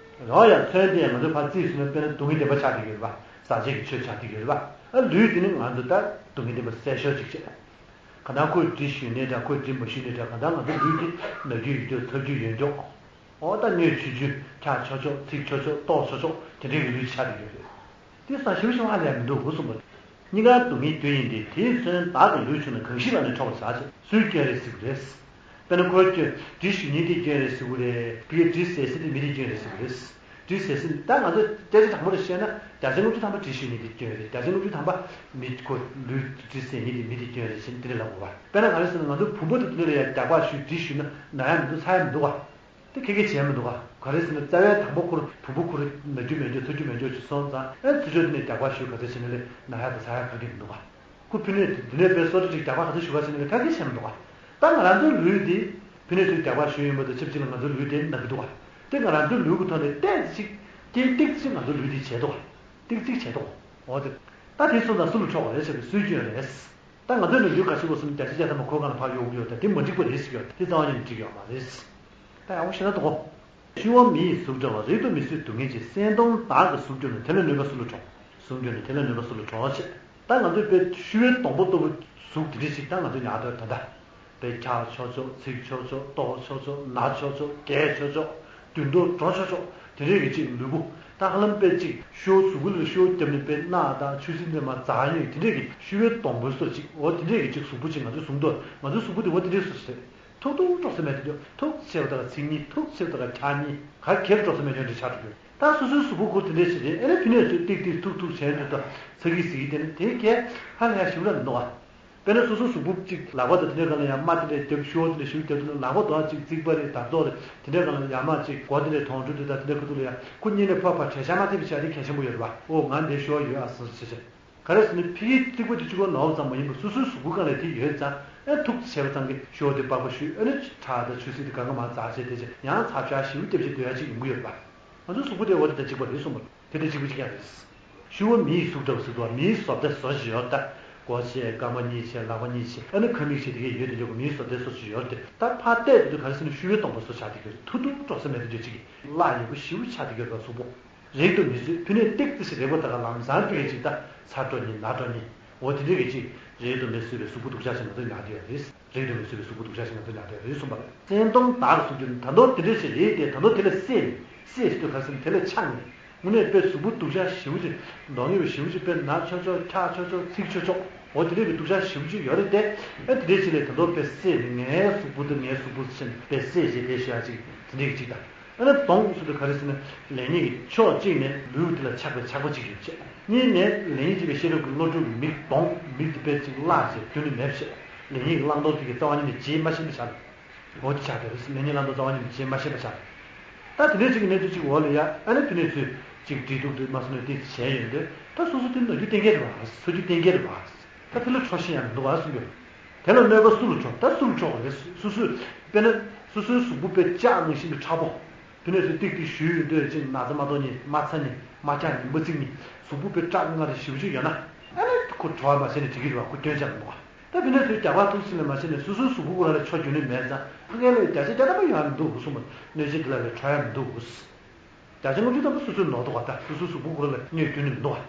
འོ་ཡ་མཚོན་དེ་ང་ཚོས་ཕར་རྩིས་ཟིན་ན་དཔེར་ན་སྡུག་བསྔལ་བདེན་པ་ཆགས་བསྡད་ཀྱི་རེད་པ། ཟག་བཅས་ཀྱི་ཆོས་ཆགས་བསྡད་ཀྱི་རེད་པ། ཨ་ལུས་དེ་ནི་ང་ཚོ་ད་སྡུག་བསྔལ་བདེན་པ་བསལ་ཞོར་ཅིག་བྱས། གང་ལྟར་ཁོས་འདྲི་ཞུས་ནའི་འདྲ་ཁོས་འདྲི་མ་ཞུས་ནའི་འདྲ་གང་ལྟར་ང་ཚོ་ལུས་དེ་ན་རྒྱུ་ཡོད་ཀྱོག་ཚ་རྒྱུ་ཡོད་ཀྱོག་འོ་ད་སྣོད་ཆུ་རྒྱུ་ཁྱག་ཆོག་ཆོག་ཚིག་ཆོག་ཆོག་ལྟོགས་ཆོག་ཆོག་དེ་འདྲའི་གི་ལུས་ཆགས་བསྡད་ཀྱི་རེད། དེ་ས་ཞིབ་ཞིབ་ཧ་ལས་མི་འདུག་གོ་གསུངས་པ། གཉིས་ཀ་སྡུག་བསྔལ་རྒྱུ་ཡིན་ཏེ། དེས་མཚོན་བདག་གི་ལུས་ཆུང་ན། གང་ཞིག་ལ་ནི་ཁྲོ་བར་བྱ། ཞེས་སུའི་སྐྱོན་རེད་ཟེར་གྱི་རེད། དཔེར་ན་ཁོའི་སྐྱོན། གྲི་གཞུ་མཁན་དེའི་སྐྱོན་རེད་ཟེར་གྱི་རེད། ཕ་གིའི་གྲི་བཟེད་ས་དེ་མི་དེའི་སྐྱོན་རེད་ཟེར་གྱི་རེད། གྲི་བཟེད་ས་ནི། ད་ང་ཚོ་སྐད་ཆ་དྲང་པོ་རེ་བཤད་ན། བརྒྱ་ཆ་ལྔ་བཅུ་ཐམ་པ་གྲི་གཞུ་མཁན་དེའི་སྐྱོན་རེད། བརྒྱ་ཆ་ལྔ་བཅུ་ཐམ་པ་མི་ཁོ་ལུས་གྲི་བཟེད་མཁན་དེ་མི་དེའི་སྐྱོན་རེད་ཟེར་ནས་དེ་འདྲ་ལབ་དགོས་པ། དཔེར་ན་ག་རེ་ཟེར་ན། ང་ཚོ་བུམ་པ་དང་དེ་ལ་ཡང་རྒྱགས་པ་གཞུས་གྲི་གཞུས་ན་ན་ཡ་མི་འདུག་ཚ་ཡ་མི་འདུག་ག་དེ་ཁྱད་ཁྱད་བྱས་མི་འདུག་ག་ག་རེ་ཟེར་ན། རྩ་བའི་དང་པོ་ཁོ་རང་བུམ་པ་ཁོ་རང་ན་རྒྱུ་མེད་རྒྱུ་ཚ་རྒྱུ་མེད་རྒྱུ་ཅིག་སོང་ཙང་། ཨེ་ཚུར་ཕྱོགས་དེ་ནས་རྒྱགས་པ་གཞུས་ག་ཚོད་བྱས་ན་ལས་ན་ཡ་དང་ཚ་ཡ་ག་གེ་མི་འདུག་ག་ཁོ་ཕི་ནས་དེ་ནས་དཔེ་སོ་སོ་ཅིག་རྒྱགས་པ་ག་ཚོད་གཞུས་ག་ཟེར་ན་ལས་ཁྱད་ཁྱད་བྱས་མི་འདུག་ག་ད་ང་རང་ཚོའི་ལུས་འདི་ཕི་ནས་ཚུར་རྒྱགས་པ་གཞུས་ཡོང་བ་དང་ཆབས་ཅིག་ལ་ང་ཚོའི་ལུས་དེ་ན་གི་འདུག་ག་དེ་ང་རང་ཚོའི་ལུས་ཀྱི་ཐོག་ནས་ཏོག་ཙམ་ཅིག་སྐྱེ་ཏོག་ཙམ་ང་ཚོའི་ལུས་འདི་བྱས་འདུག་ག་ཏོག་ཙམ་བྱས་འདུག་འོ་དེ། ད་དེ་སོང་ཙང་སུ་ལ་ཁྲོ་བ་རེད་ཟེར་བའི་སུའི་སྐྱོན་རེད། ད་ང་ཚོས་ནམ་རྒྱུན་ག་ཞིག་གོ་སོང་། བརྒྱ་ཆ་བརྒྱ་ཐམ་པ་ཁོའི་སྒང་ལ་ཕར་གཡུག་གི་ཡོད། ད་དེ་མ་འགྲིག་པ་རེད་ཟེར་གྱི་ཡོད། དེ་རྩ་བ་ཉིད་ནས་འགྲིག་ཡོད་མ་རེད། ད་ཡག་པོ་ཤེས་ན་འདུག་གོ །ཤི་བ་མི་ཡི་གཟུགས་འདྲ་བ། རིགས་དང་མི་སུའི་སྡུག་བསྔལ་ཆེ། སེམས་སྟོང་བདག་གི་གཟུགས་གྱུར་ན། དེ་ལ་གནོད་པ་སུ་ལ་གྲོགས། གཟུགས་གྱུར་ན་དེ་ལ་གནོད་པ་སུ་ལ་གྲོགས་བྱེད། ད་ང་ཚོས་དཔེ་ཤི་བའི་སྡོང་པོ་ལྟ་བུ་གཟུགས་དེ་འདྲ་ཞིག་ད་ང་ཚོས་ཉར་འདུག་ད་ལྟ། དཔེ་འཁྱག་ཆོག་ཆོག་འཚིག་ཆོག་ཆོག་ལྟོགས་ཆོག་ཆོག་ན་ཆོག་ཆོག་རྒས་ཆོག་ཆོག་མདུན་དུ་འགྲོ་ཆོག་ཆོག་དེ་འདྲའི་གི་ཅིག་ལུས་པོ། ད་ཧ་ལམ་དཔེ་ཅིག་ཤི་བོ་གཟུགས་པོ་ལ་ཤི་བོ་བརྒྱབ་ནས་དཔེ་རྣག་དང་ཆུ་སྲིན་དེ་མར་འཛག་ཡོད། དེ་འདྲའི་གི་ཤི་བའི་སྡོང་པོའི་བཟོ་ཅིག་འོ་དེ་འདྲའི་གི་ཅིག་གཟུགས་པོ་ཅིག་ང་ཚོའི་གཟུགས་འདུག་ང་ཚོའི་གཟུགས་པོ་དེ་འོ་དེ་འདྲའི་བཟོ་ཞིག་རེད། ཐུག་ཐུག་འགྲོ་ས་མེད་དུ་འགྲོ། ཐུག་ཆེ་བ་དང་ཚིག་གཉིས། ཐུག་ཆེ་བ་དང་འཁྱག་གཉིས། ག་གེར་འགྲོ་ས་མེད་འཇོན་འདྲ་ཆགས་འགྲོ་རྒྱུ། ད་སོ་སོའི་གཟུགས་པོ་ཁོ་དེ་འདྲའི་ཞིག་རེད། ཨ་ནི་ཕི་ནས་ཚུར་ཏིག་ཏིག་ཐུག་ཐུག་བྱས་འདུག་ད་ཚ་གི་ཟིག་གི་དེ་ནི་དེ་གས་ཧ་ལས་ཡ་ཞིབ་ར་མི་འདུག་ཨ། དཔེར་ན་སོ་སོའི་གཟུགས་པོ་གཅིག་ལག་པ་དང་དེ་འདྲའི་སྒང་ལ་ཡང་རྨ་དེ་འདྲའི་རྒྱབ། ཤུ་བ་དེ་འདྲའི་ཞིག་རྒྱབ་དུས་ན་ལག་པ་དང་གཅིག་རྩིག་པ་རེད། དར་ཐོག་རེད། དེ་འདྲའི་སྒང་ལ་ཡ་མ་གཅིག་མགོ་དེ་འདྲའི་དོང་གྲུ་དེ་དང་དེ་འདྲའི་ཁུ་ཐུག་ལ་ཡ་ཁོ་གཉིས་ནས་ཕར་ཕར་བྲེད་ཤ་མ་ཐེབས་བྱ་དེ་གལ་ཆེན་པོ་ཡོད་རེད་པ། ཨོ་ང་འདིར་ཤུ་བ་ཡོད་ཨ་ཟེར་བྱས་བྱས། ག་རེ་ཟེར་ན་ཕི་གིའི་རྩིག་པ་དེ་གཅིག་པོ་ནོར་བ་ཙམ་མ་ཡིན་པར་སོ་སོའི་གཟུགས་པོ་སྒང་ལ་དེ་ཡོད་ཙང་ཨེ་ཐུག་བྱས་པ་ཙམ་གྱིས་ཤུ་བ་དེ་པགས་པ་བཤུས། ཨ་ནི་ཁྲག་དང་ཆུ་སྲིན་དེ་གང་ག་མར་འཛག་བྱས་དེ་བྱས་ཡང་ཚ་བྱ་ཞིབ་རྒྱབ་བྱས་སྡོད་ཡ་གཅིག་ཡོང་གི་ཡོད་རེད་པ། ང་ཚོའི་གཟུགས་པོ་དེ་འོ་དེ་དང་གཅིག་པ་རེད་གསུངས་པ། དེ་དང་གཅིག་པ་གཅིག་རྐྱང་རེད། ཤི་བ་མི་ཡི་གཟུགས་འདྲ་བ་ཟེར་འདུག་བ། མི་ཡི་བཟོ་ལྟ་བཟོ་ཅིག་ཡོད་ད། མགོ་ཆེ། རྐང་པ་གཉིས་ཆེ། ལག་པ་གཉིས་ཆེ། ཨ་ནི་ཁ་མིག་ཆེ། དེ་གས་ཡོད་དེ་འདྲ་གི་མི་ཡི་བཟོ་ལྟའི་བཟོ་ཅིག་ཡོད་དེ། ད་ཕར་བལྟས་དུས་ག་རེ་ཟེར་ན་ཤི་བའི་སྡོང་པོ་བཟོ་ཆགས་བསྡད་ཀྱི་རེད། ཐུག་ཐུག་འགྲོ་ས་མེད་དུ་འགྲོ་ཅིག་གི་གླགས་ཡོད་པོ་ཞེ་པོ་ཆགས་བསྡད་ཀྱི་རེད་པ་གཟུགས་པོ། རེག་དང་མི་བཟོད། ཕི་ནས་ཏིག་ཙི་ཞིག་རེག་པ་ད་ག་ལམ་སང་ཕི་གས་ཅིག་ད་ཚ་འགྲོ་ནི་ན་འགྲོ་ནི། འོ་དེ་འདྲ་གི་ཅིག་རེག་དང་མི་བཟོད་པའི་གཟུགས་པོ་སྡུག་ཅག་ཅིག་ང་ཚོ་ཉར་བསྡད་ཡོད་རེད། རེག་དང་མི་བཟོད་པའི་གཟུགས་པོ་སྡུག་ཅག་ཅིག་ང་ཚོ་ཉར་བསྡད་ཡོད་རེད་གསུངས་པ་རེད། སེམས་སྟོང་བདག་གི་གཟུགས་གྱུར་ན། ད་དུང་དེ་འདྲ་ཞིག་རེད་དེ། ད་དུང་དེ་ལ་བསད་ནས། བསད་ཟེར་དུས་ག་རེ་ཟེར་ན་དེ་ལ་ཆགས་ནས། དངོས་གནས་དཔེ་གཟུགས་པོ་སྡུག་ཅག་ཞེ་པོ་ཅིག་མདོག་ངན་པ་ཞེ་པོ་ཅིག་དཔེ་ན་ཆོག་ཆོག་འཁྱག་ཆོག་ཆོག་འཚིག་ཆོག་ཆོག་འོ་དེ་འདྲ་གི་སྡུག་ཅག་ཞེ་པོ་ཅིག་ཡོད་རེད་དེ། ཨ་དེ་འདྲ་ཞིག་ལས་ད་དུང་དཔེ་བསད་ནས་ངའི་གཟུགས་པོ་དེ་ངའི་གཟུགས་པོ་ཟེར་ནས་དཔེ་བསད་བྱས་དེ་ཞུ་ཡ་ཅིག་དེ་འདྲ་གི་ཅིག་དང་། ཨ་ནི་སྡོང་ཟེར་དུས་ག་རེ་ཟེར་ན་ལེགས་ཉེས་ཀྱི་ཕྱོགས་གཅིག་ནས་ལུས་དེ་ལ་ཆགས་པའི་ཆགས་པ་གཅིག་ཡོད་བྱས། གཉིས་ནས་ལེགས་ཉེས་འབྱེད་པའི་ཤེས་རབ་ཀྱི་བློ་གྲོས་ཀྱི་མིག་སྡོང་མིག་དེ་དཔེ་གཅིག་བརླག་བྱས་རྒྱུན་ནས་མེད་བྱས། ལེགས་ཉེས་ཀྱི་བླང་དོར་དེ་གི་རྩ་བ་ཉིད་ནས་བྱེད་མ་ཤེས་པ་ཆགས། འོ་དེ་ཆགས་པ་རེད། ལེགས་ཉེས་བླང་དོར་རྩ་བ་ཉིད་ནས་བྱེད་མ་ཤེས་པ་ཆགས། ད་དེ་འདྲའི་ཅིག་གི་གནས་ཚུལ་ཅིག་འོག་ལ་ཡ་ཨ་ནི་ཕི་ནས་ཚུར་ཅིག་འབྲེལ་གཏུག་དེ་མ་སོང་ནས་དེ་བྱས་ཡོང་དུས་ད་སོ་སོ་དེ་ནོར་རྒྱུ་གཏན་འཁེལ་རེད་བ། འཚོ་རྒྱུ་གཏན་འཁེལ་རེད་བ། ད་དེ་ལ་ཁྲོ་ཤེས་ཡ་མི་འདུག་བ་གསུངས་ཡོད། དེ་ལ་གནོད་པ་སུ་ལ་གྲོགས། ད་སུ་ལ་གྲོགས་རེད། སོ་སོས་དཔེར་ན་སོ་སོའི་གཟུགས་པོ་དཔེ་ལྕགས་ནང་བཞིན་དུ་མཁྲེགས་པོ། དེ་ནས་སུ་ཏིག་ཏིག་ཞུས་ཡོང་དུས་ཅིག་ན་ཚ་མ་གཏོགས་ནི་མ་ཚ་ནི་མ་འཁྱག་ནི་མ་འཚིག་ནི་གཟུགས་པོ་དཔེ་སྐྲག་དངར་ཞེ་པོ་ཅིག་ཡོད་ན། ཨ་ནི་ཁོ་གྲོགས་མ་བྱས་ནས་འགྲིག་གི་རེད་བ། ཁོ་སྐྱོན་ཆགས་མི་འདུག་བ། ད་དེ་ནས་སུ་རྒྱགས་པ་ཐུག་ཟིན་ལ་མ་བྱས་ནས་སོ་སོའི་གཟུགས་པོ་ཁོ་རང་ལ་ཁྲོ་རྒྱུ་ནི་མེད་ཙང་ཕ་གི་ལ་བརྒྱ་ཆ་བརྒྱ་ཐམ་པ་ཡོང་ཡ་མི་འདུག་གསུངས་པ། གནོད་བྱེད་དེ་ལ་ལས་ཁྲོ་ཡ་མི་འདུག་བརྒྱ་ཆ་ལྔ་བཅུ་ཐམ་པ་སོ་སོའི་ནོར་འདུག་བ། ད་སོ་སོའི་གཟུགས་པོ་ཁོ་རང་ལ་གནོད་རྒྱུ་ནི་མི་འདུག་བ།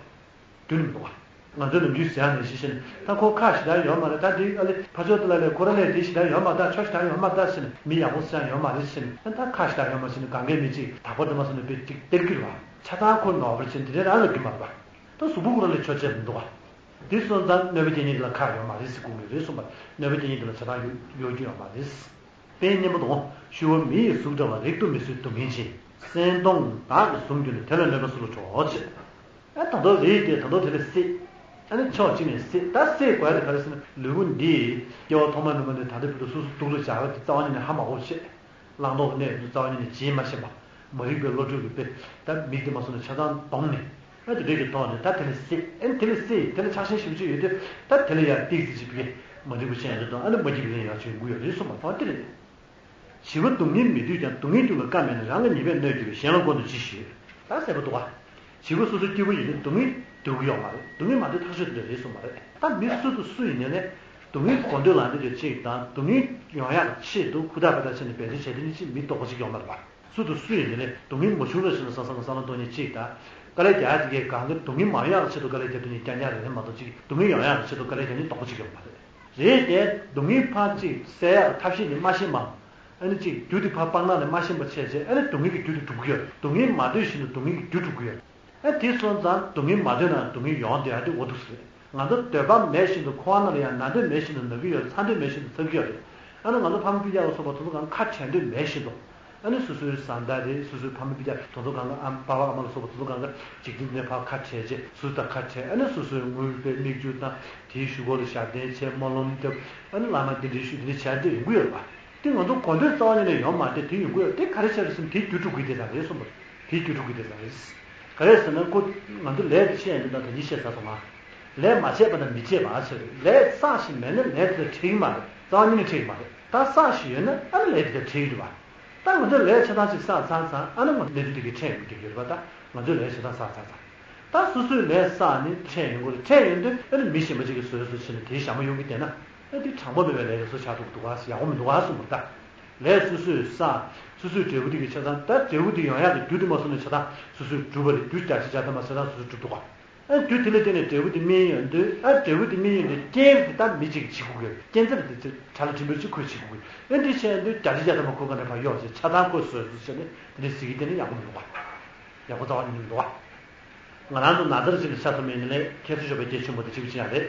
རྒྱུ་ནི་མི་འདུག་བ། ང་ཚོས་ནམ་རྒྱུན་ཟེར་ཡ་ནང་བཞིན་བྱས་ནས་ད་ཁོ་ཁ་ཞེ་དྲག་ཡོད་མ་རེད། ད་དེ་ཨ་ལེ་ཕར་ཕྱོགས་དེ་ལ་ལས་ཁོ་རང་ལས་དེ་ཞེ་དྲག་ཡོད་མ་རེད། ད་ཁྱོ་ཞེ་དྲག་ཡོད་མ་རེད་ཟེར་ནས་མི་ཡག་པོ་ཟེར་ཡ་ཡོད་མ་རེད་ཟེར་ནས། ད་ཁ་ཞེ་དྲག་ཡོད་མ་ཟེར་ནས་གང་གའི་མི་གཅིག་དག་པ་དུ་མ་སོང་ནས་དཔེ་གཅིག་སྟེར་གྱི་རེད་བ། ཆ་ཚང་ཁོ་ནོར་བ་ཟེར་དེ་འདྲ་རང་ལ་རྒྱུ་མ་རེད་བ། ད་གཟུགས་པོ་ཁོ་རང་ལ་ཁྱོ་ཆ་མི་འདུག་བ། དེ་སོང་ཙང་གནོད་པ་དེ་ཉིད་ལ་ཁག་ཡོད་མ་རེད་ཟེར་དགོས་ཀྱི་རེད་གསུངས་པ། གནོད་པ་དེ་ཉིད་ལ་ཆ་ཚང་ཡོད་ཡོད་རྒྱུ་ཡོད་མ་རེད། དཔེ་སྙན་པོ་དང་། ཤི་བ་མི་ཡི་གཟུགས་འདྲ་བ། རིགས་དང་མི་སུའི་སྡུག་བསྔལ་ཆེ། སེམས་སྟོང་བདག་གི་གཟུགས་གྱུར་ན། དེ་ལ་གནོད་པ་སུ་ལ་གྲོགས་བྱེད། ཨ་ད་དུང་རེད་དེ་ད་དུང་དེ་ལ་བསད། ཨ་ནི་ཕྱོགས་གཅིག་ནས་བསད། ད་བསད་དགོས་ཡ་དེ་ག་རེ་ཟེར་ན་ལུས་པོ་འདི་སྐྱེ་བ་ཐོག་མ་ནས་མ་ནས་ད་ལྟ་བར་དུ་སོ་སོ་སྡུག་ལ་སྦྱར་བ་དེ་རྩ་བ་ཉིད་ནས་ཧ་མ་གོ་བྱས། བླང་དོར་གནས་རྩ་བ་ཉིད་ནས་བྱེད་མ་ཤེས་པ། མ་རིག་པའི་བློ་གྲོས་ཀྱིས་དཔེ་ད་མིག་དེ་མ་སོང་ནས་ཆ་ཚང་གདོང་ནས། ཨ་དེ་འདྲ་གི་ཐོག་ནས་ད་དེ་ལ་བསད། ཨ་ནི་དེ་ལ་བསད། དེ་ལ་ཆགས་ཞེན་ཞེ་པོ་ཅིག་ཡོད་དུས་ད་དེ་ལ་ཡང་ཏིག་ཙི་ཅིག་ཕ་གི་མ་འགྲིག་པ་བྱས་ཡོང་དུས་ད་ཨ་ནི་མ་སྐྱིད་པའི་ལན་ཡང་བྱེད་དགོས་ཡོད་རེད་གསུངས་པ་དང་དེ་རེད། བྱིས་པ་སྡུག་བསྔལ་མི་འདོད་ཀྱང་། སྡུག་བསྔལ་རྒྱུ་ལ་ཀ་མེད་ན། རང་གི་ཉེས་པས་གནོད་གྱུར་པའི། གཞན་ལ་མགོ་ནས་ཅི་ཞུ། ད་ཟེར་བ་འདུག་ག་བྱིས་པ་སོ་སོ་སྐྱེ་བོ་ཡིན་ན་སྡུག་བསྔལ་འདོད་ཀྱི་ཡོད་མ་རེད། སྡུག་བསྔལ་མ་འདོད་ཐག་ཆོད་དེ་འདྲ་རེད་གསུངས་པ་རེད། ད་མི་སུ་དང་སུ་ཡིན་ནའི་ལས་སྡུག་བསྔལ་གོ་འདོད་ལ་འདོད་ཀྱི་གཅིག་དང་སྡུག་བསྔལ་ཡོང་ཡག་ཆེད་དུ་ཧུར་ཐག་པ་ཐག་བྱས་ནས་འབད་བརྩོན་བྱས་དེ་ནི་ཅིག་མི་རྡོག་པ་ཅིག་ཡོད་མ་རེད་པ། སུ་དང་སུ་ཡིན་ནའི་ལས་སྡུག་བསྔལ་མ་བྱུང་རོགས་ཞེས་ནས་བསམ་བསམ་བསམ་བློ་གཏོང་མཁན་གཅིག་དང་། དཀའ་ལས་རྒྱག་ཡག་དེ་གས་གང་གི་སྡུག་བསྔལ་མ་ཡོང་ཡག་ཆེད་དུ་དཀའ་ལས་རྒྱབ་དེ་ནི་རྐྱང་རྐྱང་རེད་མ་གཏོགས་ཅིག་སྡུག་བསྔལ་ཡོང་ཡག་ཆེད་དུ་དཀའ་ལས་རྒྱབ་ནི་རྡོག་པ་ཅིག་ཡོད་མ་རེད། རེད་དེ། སྡུག་བསྔལ་ཕར་ཅིག་སེལ་ཡག་ཐབས་ཤེས་ནི་མ་ཤེས་པ། ཨ་ནི་ཅིག་རྒྱུ་དེ་ཕར་སྤང་བླང་ནི་མ་ཤེས་པ་བྱས་བྱས་ཨ་ནི་སྡུག་བསྔལ་གྱི་རྒྱུ་དེ་སྒྲུབ་ཀྱི་ཡོད། སྡུག་བསྔལ་མ་འདོད་བཞིན་དུ་སྡུག་བསྔལ་གྱི་རྒྱུ་སྒྲུབ་ཀྱི་ཡོད། ཨ་དེ་སོང་ཙང་སྡུག་བསྔལ་མ་འདོད་ན་སྡུག་བསྔལ་ཡོང་བསྡད་ཡག་དེ་འོ་འདུག་ཟེར། ང་ཚོ་འདོད་པ་མེད་བཞིན་དུ་འཁོར་བ་ནང་ལ་ཡང་ན་འདོད་མེད་བཞིན་དུ་ན་གི་ཡོད་རེད། ཚ་འདོད་མེད་བཞིན་དུ་ཚ་གི་ཡོད་རེད། ཨ་ནི་ང་ཚོ་ཕ་མ་སྤུན་ཀྱག་ལ་སོགས་པ་དེ་ཚོ་གང་ཁ་བྲལ་འདོད་མེད་བཞིན་དུ། ཨ་ནི་སོ་སོའི་བཟའ་ཟླ་རེད། སོ་སོའི་ཕ་མ་སྤུན་ཀྱག་དེ་ཚོ་གང་ག་ཨམ་པ་ཕ་ཨ་མ་ལ་སོགས་པ་དེ་ཚོ་གང་ག་འཇིག་རྟེན་འདི་ནས་ཕར་ཁ་བྲལ་བྱས། སོ་སོ་དང་ཁ་བྲལ། ཨ་ནི་སོ་སོའི་དངོས་པོའི་མིག་ཆུ་དང་དེའི་གཞུག་གུ་ལ་ཞབས་བརྟན་བྱས། སྨོན་ལམ་བཏབ། ཨ་ནི་བླ་མ་གདན་འདྲེན་ཞུས། དེ་འདྲ་བྱས་ཏེ་ཡོང་གི་ཡོད་རེད་པ། དེ་ང་ཚོ་གོ་འདོད་རྩ་བ་ཉིད་ནས་ཡོང་མ་རེད། དེ་ཡོང་གི་ཡོད། དེ་ག་རེ་བྱས་རེད་ཟེར་ན། དེ་རྒྱུ་སྒྲུབ་དགོས་དེ་ཙམ་རེད་གསུངས་པ་རེད། དེ་རྒྱུ་སྒྲུབ་དགོས་དེ་ཙམ་རེད། ག་རེ་ཟེར་ན་ཁོ་ང་ཚོ་ལས་དེ་བྱས་ཡོང་དུས་ད་ལྟ་ཡིད་ཆེས་ཟ་སོང་ང་། ལས་མ་བྱས་པ་དང་མི་བྱེད་པ་ཟེར། ལས་བསགས་ཤིང་མེད་ན་ལས་དེ་དང་འཕྲད་ཀྱི་མ་རེད། རྩ་བ་ཉིད་ནས་འཕྲད་ཀྱི་མ་རེད། ད་བསགས་ཤིང་ཡོད་ན་ཨ་ནི་ལས་དེ་དང་འཕྲད་ཀྱི་རེད་པ། ད་ང་ཚོས་ལས་ཆ་ཚང་ཞིག་བསགས་ཚར་ཙང་ཨ་ནི་ང་ཚོ་གནས་ཚུལ་དེ་གས་འཕྲད་ཡོང་གི་ཡོད་རེད་པ། ད་ང་ཚོས་ལས་ཆ་ཚང་བསགས་ཚར་ཙང་། ད་སོ་སོས་ལས་བསགས་ནས་འཕྲད་ཡོང་གི་རེད། འཕྲད་ཡོང་དུས་ཨ་ནི་མི་གཞན་པ་ཅིག་གིས་བཟོས་བཟོས་བྱས་ནས་དེའི་ཞྭ་མོ་གཡོག་གི་བསྡད་ན། ཨ་དེ་དྲང་པོ་མེད་པའི་ལས་ཀ་བཟོས་ཆགས་འགྲོ་གི་འདུག་ག། ཡག་པོ་མི་འདུག་ག་གསུངས་པ་རེད། ད་ལས་སོ་སོས་བསགས། སོ་སོའི་འབྲས་བུ་དེ་གི་ཆ་ཚང་། ད་འབྲས་བུ་དེ་ཡོང་ཡག་གི་རྒྱུ་དེ་མ་བཟོས་ནས་ཆ་ཚང་སོ་སོས་སྒྲུབ་པ་རེད། རྒྱུ་བརྒྱ་ཆ་བརྒྱ་ཐམ་པ་ཆ་ཚང་སོ་སོས་སྒྲུབ་འདུག་ག། ཨ་རྒྱུ་དེ་ལ་བརྟེན་ནས་འབྲས་བུ་དེ་སྨིན་ཡོང་དུས། ཨ་འབྲས་བུ་དེ་སྨིན་ཡོང་དུས་རྐྱེན་དེ་ད་མི་གཅིག་གིས་བྱེད་དགོས་ཀྱི་རེད། རྐྱེན་རྩ་དེ་ཚོ་གྲ་ལ་འགྲིམ་པའི་ཅིག་ཁོས་བྱེད་དགོས་ཀྱི་རེད། ཨ་འདི་བྱས་དུས་བརྒྱ་ཆ་བརྒྱ་ཐམ་པ་ཁོའི་སྒང་ནས་ཕར་གཡོག་བྱས། ཆ་ཚང་ཁོས་བཟོས་བཟོས་བྱས་ནས་དེ་འདྲ་ཟེར་གྱི་བསྡད་ན་ཡག་པོ་མི་འདུག་ག། ཡག་པོ་རྩ་བ་ཉིད་ནས་མི་འདུག་ག། ང་རང་ཚོ་ན་ཚ་རེ་ཅིག་ལ་ཤ་ཚ་མེད་ནི་ལས་ཁྱད་མཚར་ཤོར་བའི་སྐྱེས་ཆེན་པོ་དེ་གཅིག་པུ་ཅི་ཡང་རེད།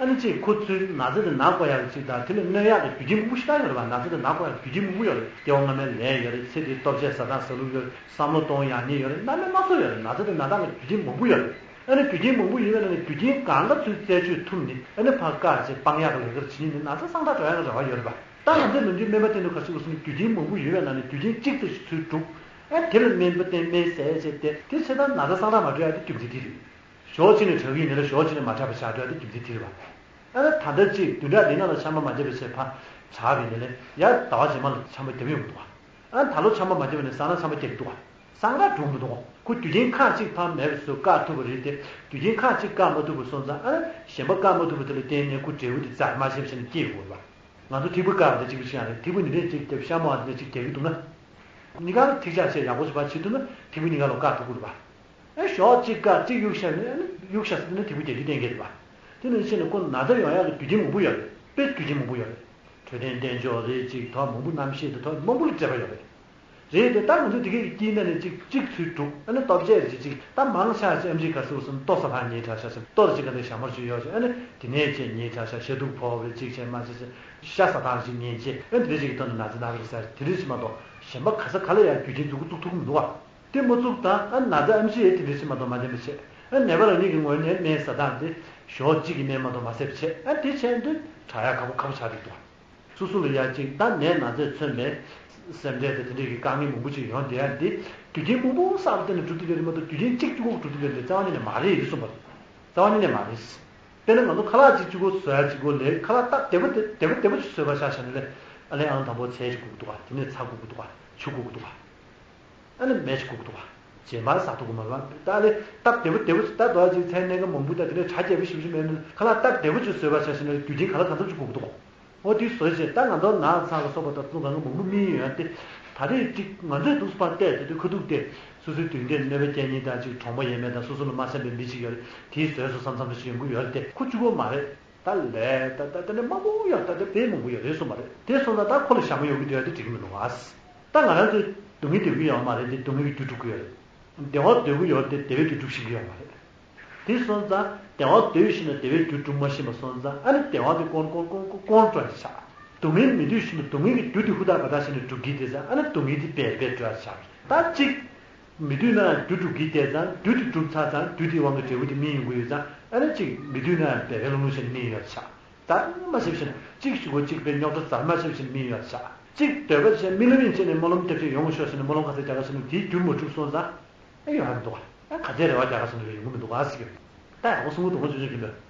ཨ་ནི་གཅིག་ཁོ་ཚོའི་ན་ཚ་དེ་ན་དགོས་ཡག་གི་གཅིག་དང་། དེ་ལ་གནོད་ཡག་གི་རྒྱུ་རྐྱེན་མང་པོ་ཞེ་དྲག་ཡོད་རེད་པ། ན་ཚ་དེ་ན་དགོས་ཡག་གི་རྒྱུ་རྐྱེན་མང་པོ་ཡོད་རེད། སྐྱེ་བ་སྔ་མའི་ལས་ཡོད་རེད། ཚེ་འདིའི་ལྟོ་ཆས་ཟ་སྟངས་ཟ་ལུགས་ཡོད་རེད། བསམ་བློ་གཏོང་ཡག་ཉེས་ཡོད་རེད། གནའ་མི་སྣ་ཚོགས་ཡོད་རེད། ན་ཚ་དེ་ན་སྟངས་ཀྱི་རྒྱུ་རྐྱེན་མང་པོ་ཡོད་རེད། ཨ་ནི་རྒྱུ་རྐྱེན་མང་པོ་ཡོད་པའི་ནང་ནས་རྒྱུ་རྐྱེན་གང་ག་ཚུར་རྩད་གཅོད་ཐུབ་ནས་ཨ་ནི་ཕར་བཀག་བྱས་སྤང་ཡག་གི་ལས་ཀ་བྱེད་ནི་ནི་ན་ཚ་སངས་དྲག་འགྲོ་ཡག་གི་རེ་བ་ཡོད་རེད་པ། ད་ང་ཚོས་ནམ་རྒྱུན་སྨན་པ་བསྟེན་དུས་ག་ཚོད་སོང་ན་རྒྱུ་རྐྱེན་མང་པོ་ཡོད་པའི་ནང་ནས་རྒྱུ་རྐྱེན་གཅིག་ཙམ་ཞིག་ཚུར་སྒྲུབ། ཨ་དེ་ལ་སྨན་པ་བསྟེན། སྨན་ཟས་བྱས་ཏེ། དེ་བྱས་ཙང་ན་ཚ་སངས་དྲག་མ་འགྲོ་ཡག་དེ་རྒྱུ་མཚན་དེ་རེད། ཞོགས་གཅིག་ནས་དྲག་གི་ཡིན་ན་ལས་ཞོགས་གཅིག་ནས་མ་དྲག་པ་ཆགས་འགྲོ་ཡག་དེ་རྒྱུ་མཚན་དེ་རེད་པ། ཨ་ནི་ད་ལྟ་གཅིག་བདུན་ཕྲག་འདིའི་ནང་ལ་ཆམ་པ་མ་བརྒྱབ་པ་བྱས་ཕར་དྲག་གི་ཡིན་ན་ལས་ཡར་ཟླ་བ་རྗེས་མ་ལ་ཆམ་པ་བརྒྱབ་ཡོང་གི་འདུག་ག། ཨ་ད་ལོ་ཆམ་པ་མ་བརྒྱབ་པ་ནས་སང་ལ་ཆམ་པ་བརྒྱབ་ཀྱི་འདུག་ག། སངས་དྲག་འགྲོ་གི་མི་འདུག་ག། ཁོ་རྒྱུ་རྐྱེན་ཁག་ཅིག་ཕར་མེད་པ་བཟོས་བཀག་ཐུབ་པ་རེད་དེ། རྒྱུ་རྐྱེན་ཁག་ཅིག་བཀག་མ་ཐུབ་པ་སོང་ཙང་། ཨ་གཞན་པ་བཀག་མ་ཐུབ་པ་དེ་ལ་བརྟེན་ནས་ཁོ་འབྲས་བུ་དེ་ཚར་མ་ཤེས་པ་བྱས་ནས་སྐྱེ་ཡོང་གི་རེད་པ། ང་ཚོ་ཐིགས་པ་བཀག་པ་དང་གཅིག་པ་ཅི་ཡང་རེད། ཐིགས་པ་འདི་འདྲས་ཅིག་བརྒྱབ། ཤ་མོ་འདི་འདྲས་ཅིག་རྒྱག་གི་འདུག་ན། གཉིས་ཀ་ལ་ཐིགས་ཆག་བྱས་ཡག་པོ་ཅིག་ཕར་བྱེད་ཐུབ་ན་ཐིགས་པ་གཉིས་ཀ་ལ་བཀག་ཐུབ་ཀྱི་རེད་པ། ཨ་ཞོགས་གཅིག་བཀག་གཅིག་གཡུག་བཞག་ནས། ཨ་ནི་གཡུག་བཞག་ཟེར་ན་ཐིགས་པ་རྒྱག་རྒྱུ་གཏན་འཁེལ་རེད་པ། དེ་ནང་བཞིན་ཁོ་ན་ཚ་ཡོང་ཡག་གི་རྒྱུ་རྐྱེན་མང་པོ་ཡོད་རེད། དཔེ་རྒྱུ་རྐྱེན་མང་པོ་ཡོད་རེད། འཕྲོད་བསྟེན་བསྟེན་ཕྱོགས་རེད། ཅིག་ཐོག་མང་པོ་རྣམ་ཤེས་དེ་ཐོག་མང་པོ་ལ་འབྲེལ་བ་ཡོད་རེད། རེད་དེ། ད་ང་ཚོ་དེ་གའི་དཀྱིལ་ནང་ནས་གཅིག་གཅིག་ཚུར་སྒྲུབ། ཨ་ནི་ལྟོ་ཆས་རེ་ཅིག་ཅིག་ད་མང་ཆ་ཅིག་ཨེམ་ཆི་ག་ཟེར་སོང་། ལྟོ་ཟ་ཕར་ཉེས་དྲགས་ཤག་ཟེར། ལྟོ་རེ་ཅིག་ག་འདྲ་ཞྭ་མོར་ཅིག་གཡོག་བྱས། ཨ་ནི་དེ་ནས་ཅིག་ཉེས་དྲགས་ཤག། ཤ་དུག་ཕོག་པ་རེ་ཅིག་བྱས། མ་བྱས་བྱས་ཤ་ཟ་སྟངས་ཅིག་ཉན་བྱས། ཨ་ནི་དེ་རེ་ཅིག་གི་ཐོག་ནས་ན་ཚ་ན་གི་རེད་ཟེར། དེ་རེ་ཅིག་མ་གཏོགས་གཞན་པ་ག་ས་ག་ལ་ཡང་རྒྱུ་རྐྱེན་མཛུབ་གུ་བཙུགས་ཐུབ་ཀྱི་མི་འདུག་ག། དེ་མ་བཙུགས་དང་། ཨ་ན་ཚ་ཨེམ་ཆི་ཡང་དེ་འདྲ་ཞིག་མ་གཏོགས་མ་ཉམས་པ་བྱས། ཨ་ནད་པ་རང་ཉིད་ཀྱི་ངོས་ནས་སྨན་ཟ་སྟངས་དེ་ཞོགས་གཅིག་གི་སྨན་མ་གཏོགས་མ་ཟས་པ་བྱས། ཨ་དེ་བྱས་དུས་དྲག་ཡག་ཁག་པོ་ཁག་པོ་ཆགས་ཀྱི་འདུག། སོ་སོ་ལ་ཡ་གཅིག་ད་ནད་ན་ཚས་མཚོན་པའི་སེམས་ཁྲལ་དང་དེ་འདྲའི་གི་དཀའ་ངལ་མང་པོ་ཅིག་ཡོང་བསྡད་ཡ་འདི་རྒྱུ་རྐྱེན་མང་པོ་བསགས་པ་བརྟེན་ནས་གྲུབ་བསྡད་པ་རེད་མ་གཏོགས། རྒྱུ་རྐྱེན་གཅིག་གཅིག་པོ་གྲུབ་བསྡད་པ་རེད་ཟེར་ན་རྩ་བ་ཉིད་ནས་མ་རེད་གསུངས་པ་རེད། རྩ་བ་ཉིད་ནས་མ་རེད། དཔེར་ན་ང་ཚོ་ཁ་ལག་གཅིག་གཅིག་པོ་བཟོ་ཡ་གཅིག་པོ་ལས། ཁ་ལག་སྟབས་བདེ་པོ་དེ་བདེ་པོ་བདེ་པོ་ཅིག་བཟོས་པ་ཆ་བཞག་ན་ལས། ཨ་ལས་ཨང་དང་པོ་ཚལ་ཅིག་དགོས་ཀྱི་འདུག་ག། དེ་ནས་ཚྭ་དགོས་ཀྱི་འདུག་ག། ཆུ་དགོས་ཀྱི་འདུག་ག། ཨ་ནི་མེ་ཅིག་དགོས་ཀྱི་འདུག་ག། རྗེས་མར་ཟ་ཐུབ་ཀྱི་མ་རེད་པ། ད་ལས་སྟབས་བདེ་པོ་བདེ་པོ་ཅིག། ད་དོ་ཅིག་ཚལ་སྣ་ཁ་མང་པོ་དང་དེ་ནས་གྲ་རྒྱས་པོ་ཞིབ་ཞིབ་མེད་ན། ཁ་ལག་སྟབས་བདེ་པོ་ཅིག་བཟོས་པ་ཆ་བཞག་ན་རྒྱུ་རྐྱེན་ག་ལ་གང་འཚམ་ཅིག་དགོས་ཀྱི་འདུག་ག། འོ་དེ་བཟོས་བྱས། ད་ང་ཚོ་ན་ཚ་ལ་སོགས་པ་དང་དེ་ཚོ་གང་ག་མང་པོ་སྨིན་ཡོད་དེ། ད་རེས་ཅིག་ང་ཚོས་འདུག་སེ་ཕར་བལྟས་དེ་དུས་ཁ་ཐུག་དེ་སོ་སོའི་དུས་འདིར་གནོད་པ་སྐྱེལ་མཁན་དང་ཅིག་གྲོང་པ་ཡས་མས་དང་སོ་སོ་ལ་མ་བསམ་པའི་མི་ཅིག་ཡོད་རེད། དེས་བཟོས་སོང་བསམ་བསམ་ཞིག་ཡོང་གི་ཡོད་རེད་དེ། ཁོ་གཅིག་པོ་མ་རེད། ད་ལས་ད་ད་ད་ནི་མང་པོ་ཡོད། ད་ད་དཔེ་མང་པོ་ཡོད་རེད་གསུངས་པ་རེད། དེ་སོང་ཙང་ད་ཁོ་ལ་ཞྭ་མོ་གཡོག་གི་སྡོད་ཡ་དེ་འགྲིག་གི་མི་འདུག་ག། ད་ང་རང་ཚོས་སྡུག་བསྔལ་འདོད་ཀྱི་ཡོད་མ་རེད་དེ། སྡུག་བསྔལ་གྱི་རྒྱུ་སྒྲུབ་ཀྱི་ཡོད་རེད། བདེ་བ་འདོད་ཀྱི་ཡོད་རེད་དེ། བདེ་བའི་རྒྱུ་སྒྲུབ་ཤེས་ཀྱི་ཡོད་མ་རེད། དེ་སོང་ཙང་བདེ་བ་འདོད་བཞིན་དུ་བདེ་བའི་རྒྱུ་སྒྲུབ་མ་ཤེས་པ་སོང་ཙང་། ཨ་ནི་བདེ་བ་དེ་སྐོར་སྐོར་སྐོར་སྐོར་སྐོར་འགྲོ་ཡ་ཆགས། སྡུག་བསྔལ་མི་འདོད་བཞིན་དུ་སྡུག་བསྔལ་གྱི་རྒྱུ་དེ་ཧུར་ཐག་འབད་ཐག་བྱས་ནས་སྒྲུབ་ཀྱི་བསྡད་ཙང་། ཨ་ནི་སྡུག་བསྔལ་དེ་འབད་འབད་འགྲོ་ཡ་ཆགས། ད་གཅིག་མི་འདོད་ན་ཡང་རྒྱུ་སྒྲུབ་ཀྱི་བསྡད་ཙང་། རྒྱུ་དེ་སྒྲུབ་ཚར་ཙང་རྒྱུ་དེའི་དབང་གིས་འབྲས་བུ་དེ་སྨིན་ཡོང་གི་ཡོད་ཙང་། ཨ་ནི་གཅིག་མི་འདོད་ན་ཡང་འབད་འབད་རླུང་རླུང་བྱས་ནས་སྨིན་ཡོད་ཆགས། ད་མ་ཤེས་བཞིན་གཅིག་གཞུག་གུ་གཅིག་དཔེ་རྙོག་དྲ་ཟ་མ་ཤེས་བཞིན་སྨིན་ཡོད་ཆགས། གཅིག་འདོད་པ་བྱས་རྨི་ལམ་ཡིན་བྱས་ནས་སྨོན་ལམ་བཏབ་བྱས་ཡོང་ཤོག་ཟེར་ནས་སྨོན་ལམ་ག་ཚད་རྒྱག་ག་ཟེར་ན་དེའི་རྒྱུ་མ་འགྲུབ་སོང་ཙང་། ཨེ་ཡོང་ཡ་མི་འདུག་ག། ཨེ་ག་ཚད་རེ་བ་རྒྱག་ག་ཟེར་ན་ཡོང་གི་མི་འདུག་ག་ཟེར་གྱི་ཡོད། ད་ཡག་པོ་གསུང་གི་འདུག་ག། ཆུང་ཆུང་གི་འདུག།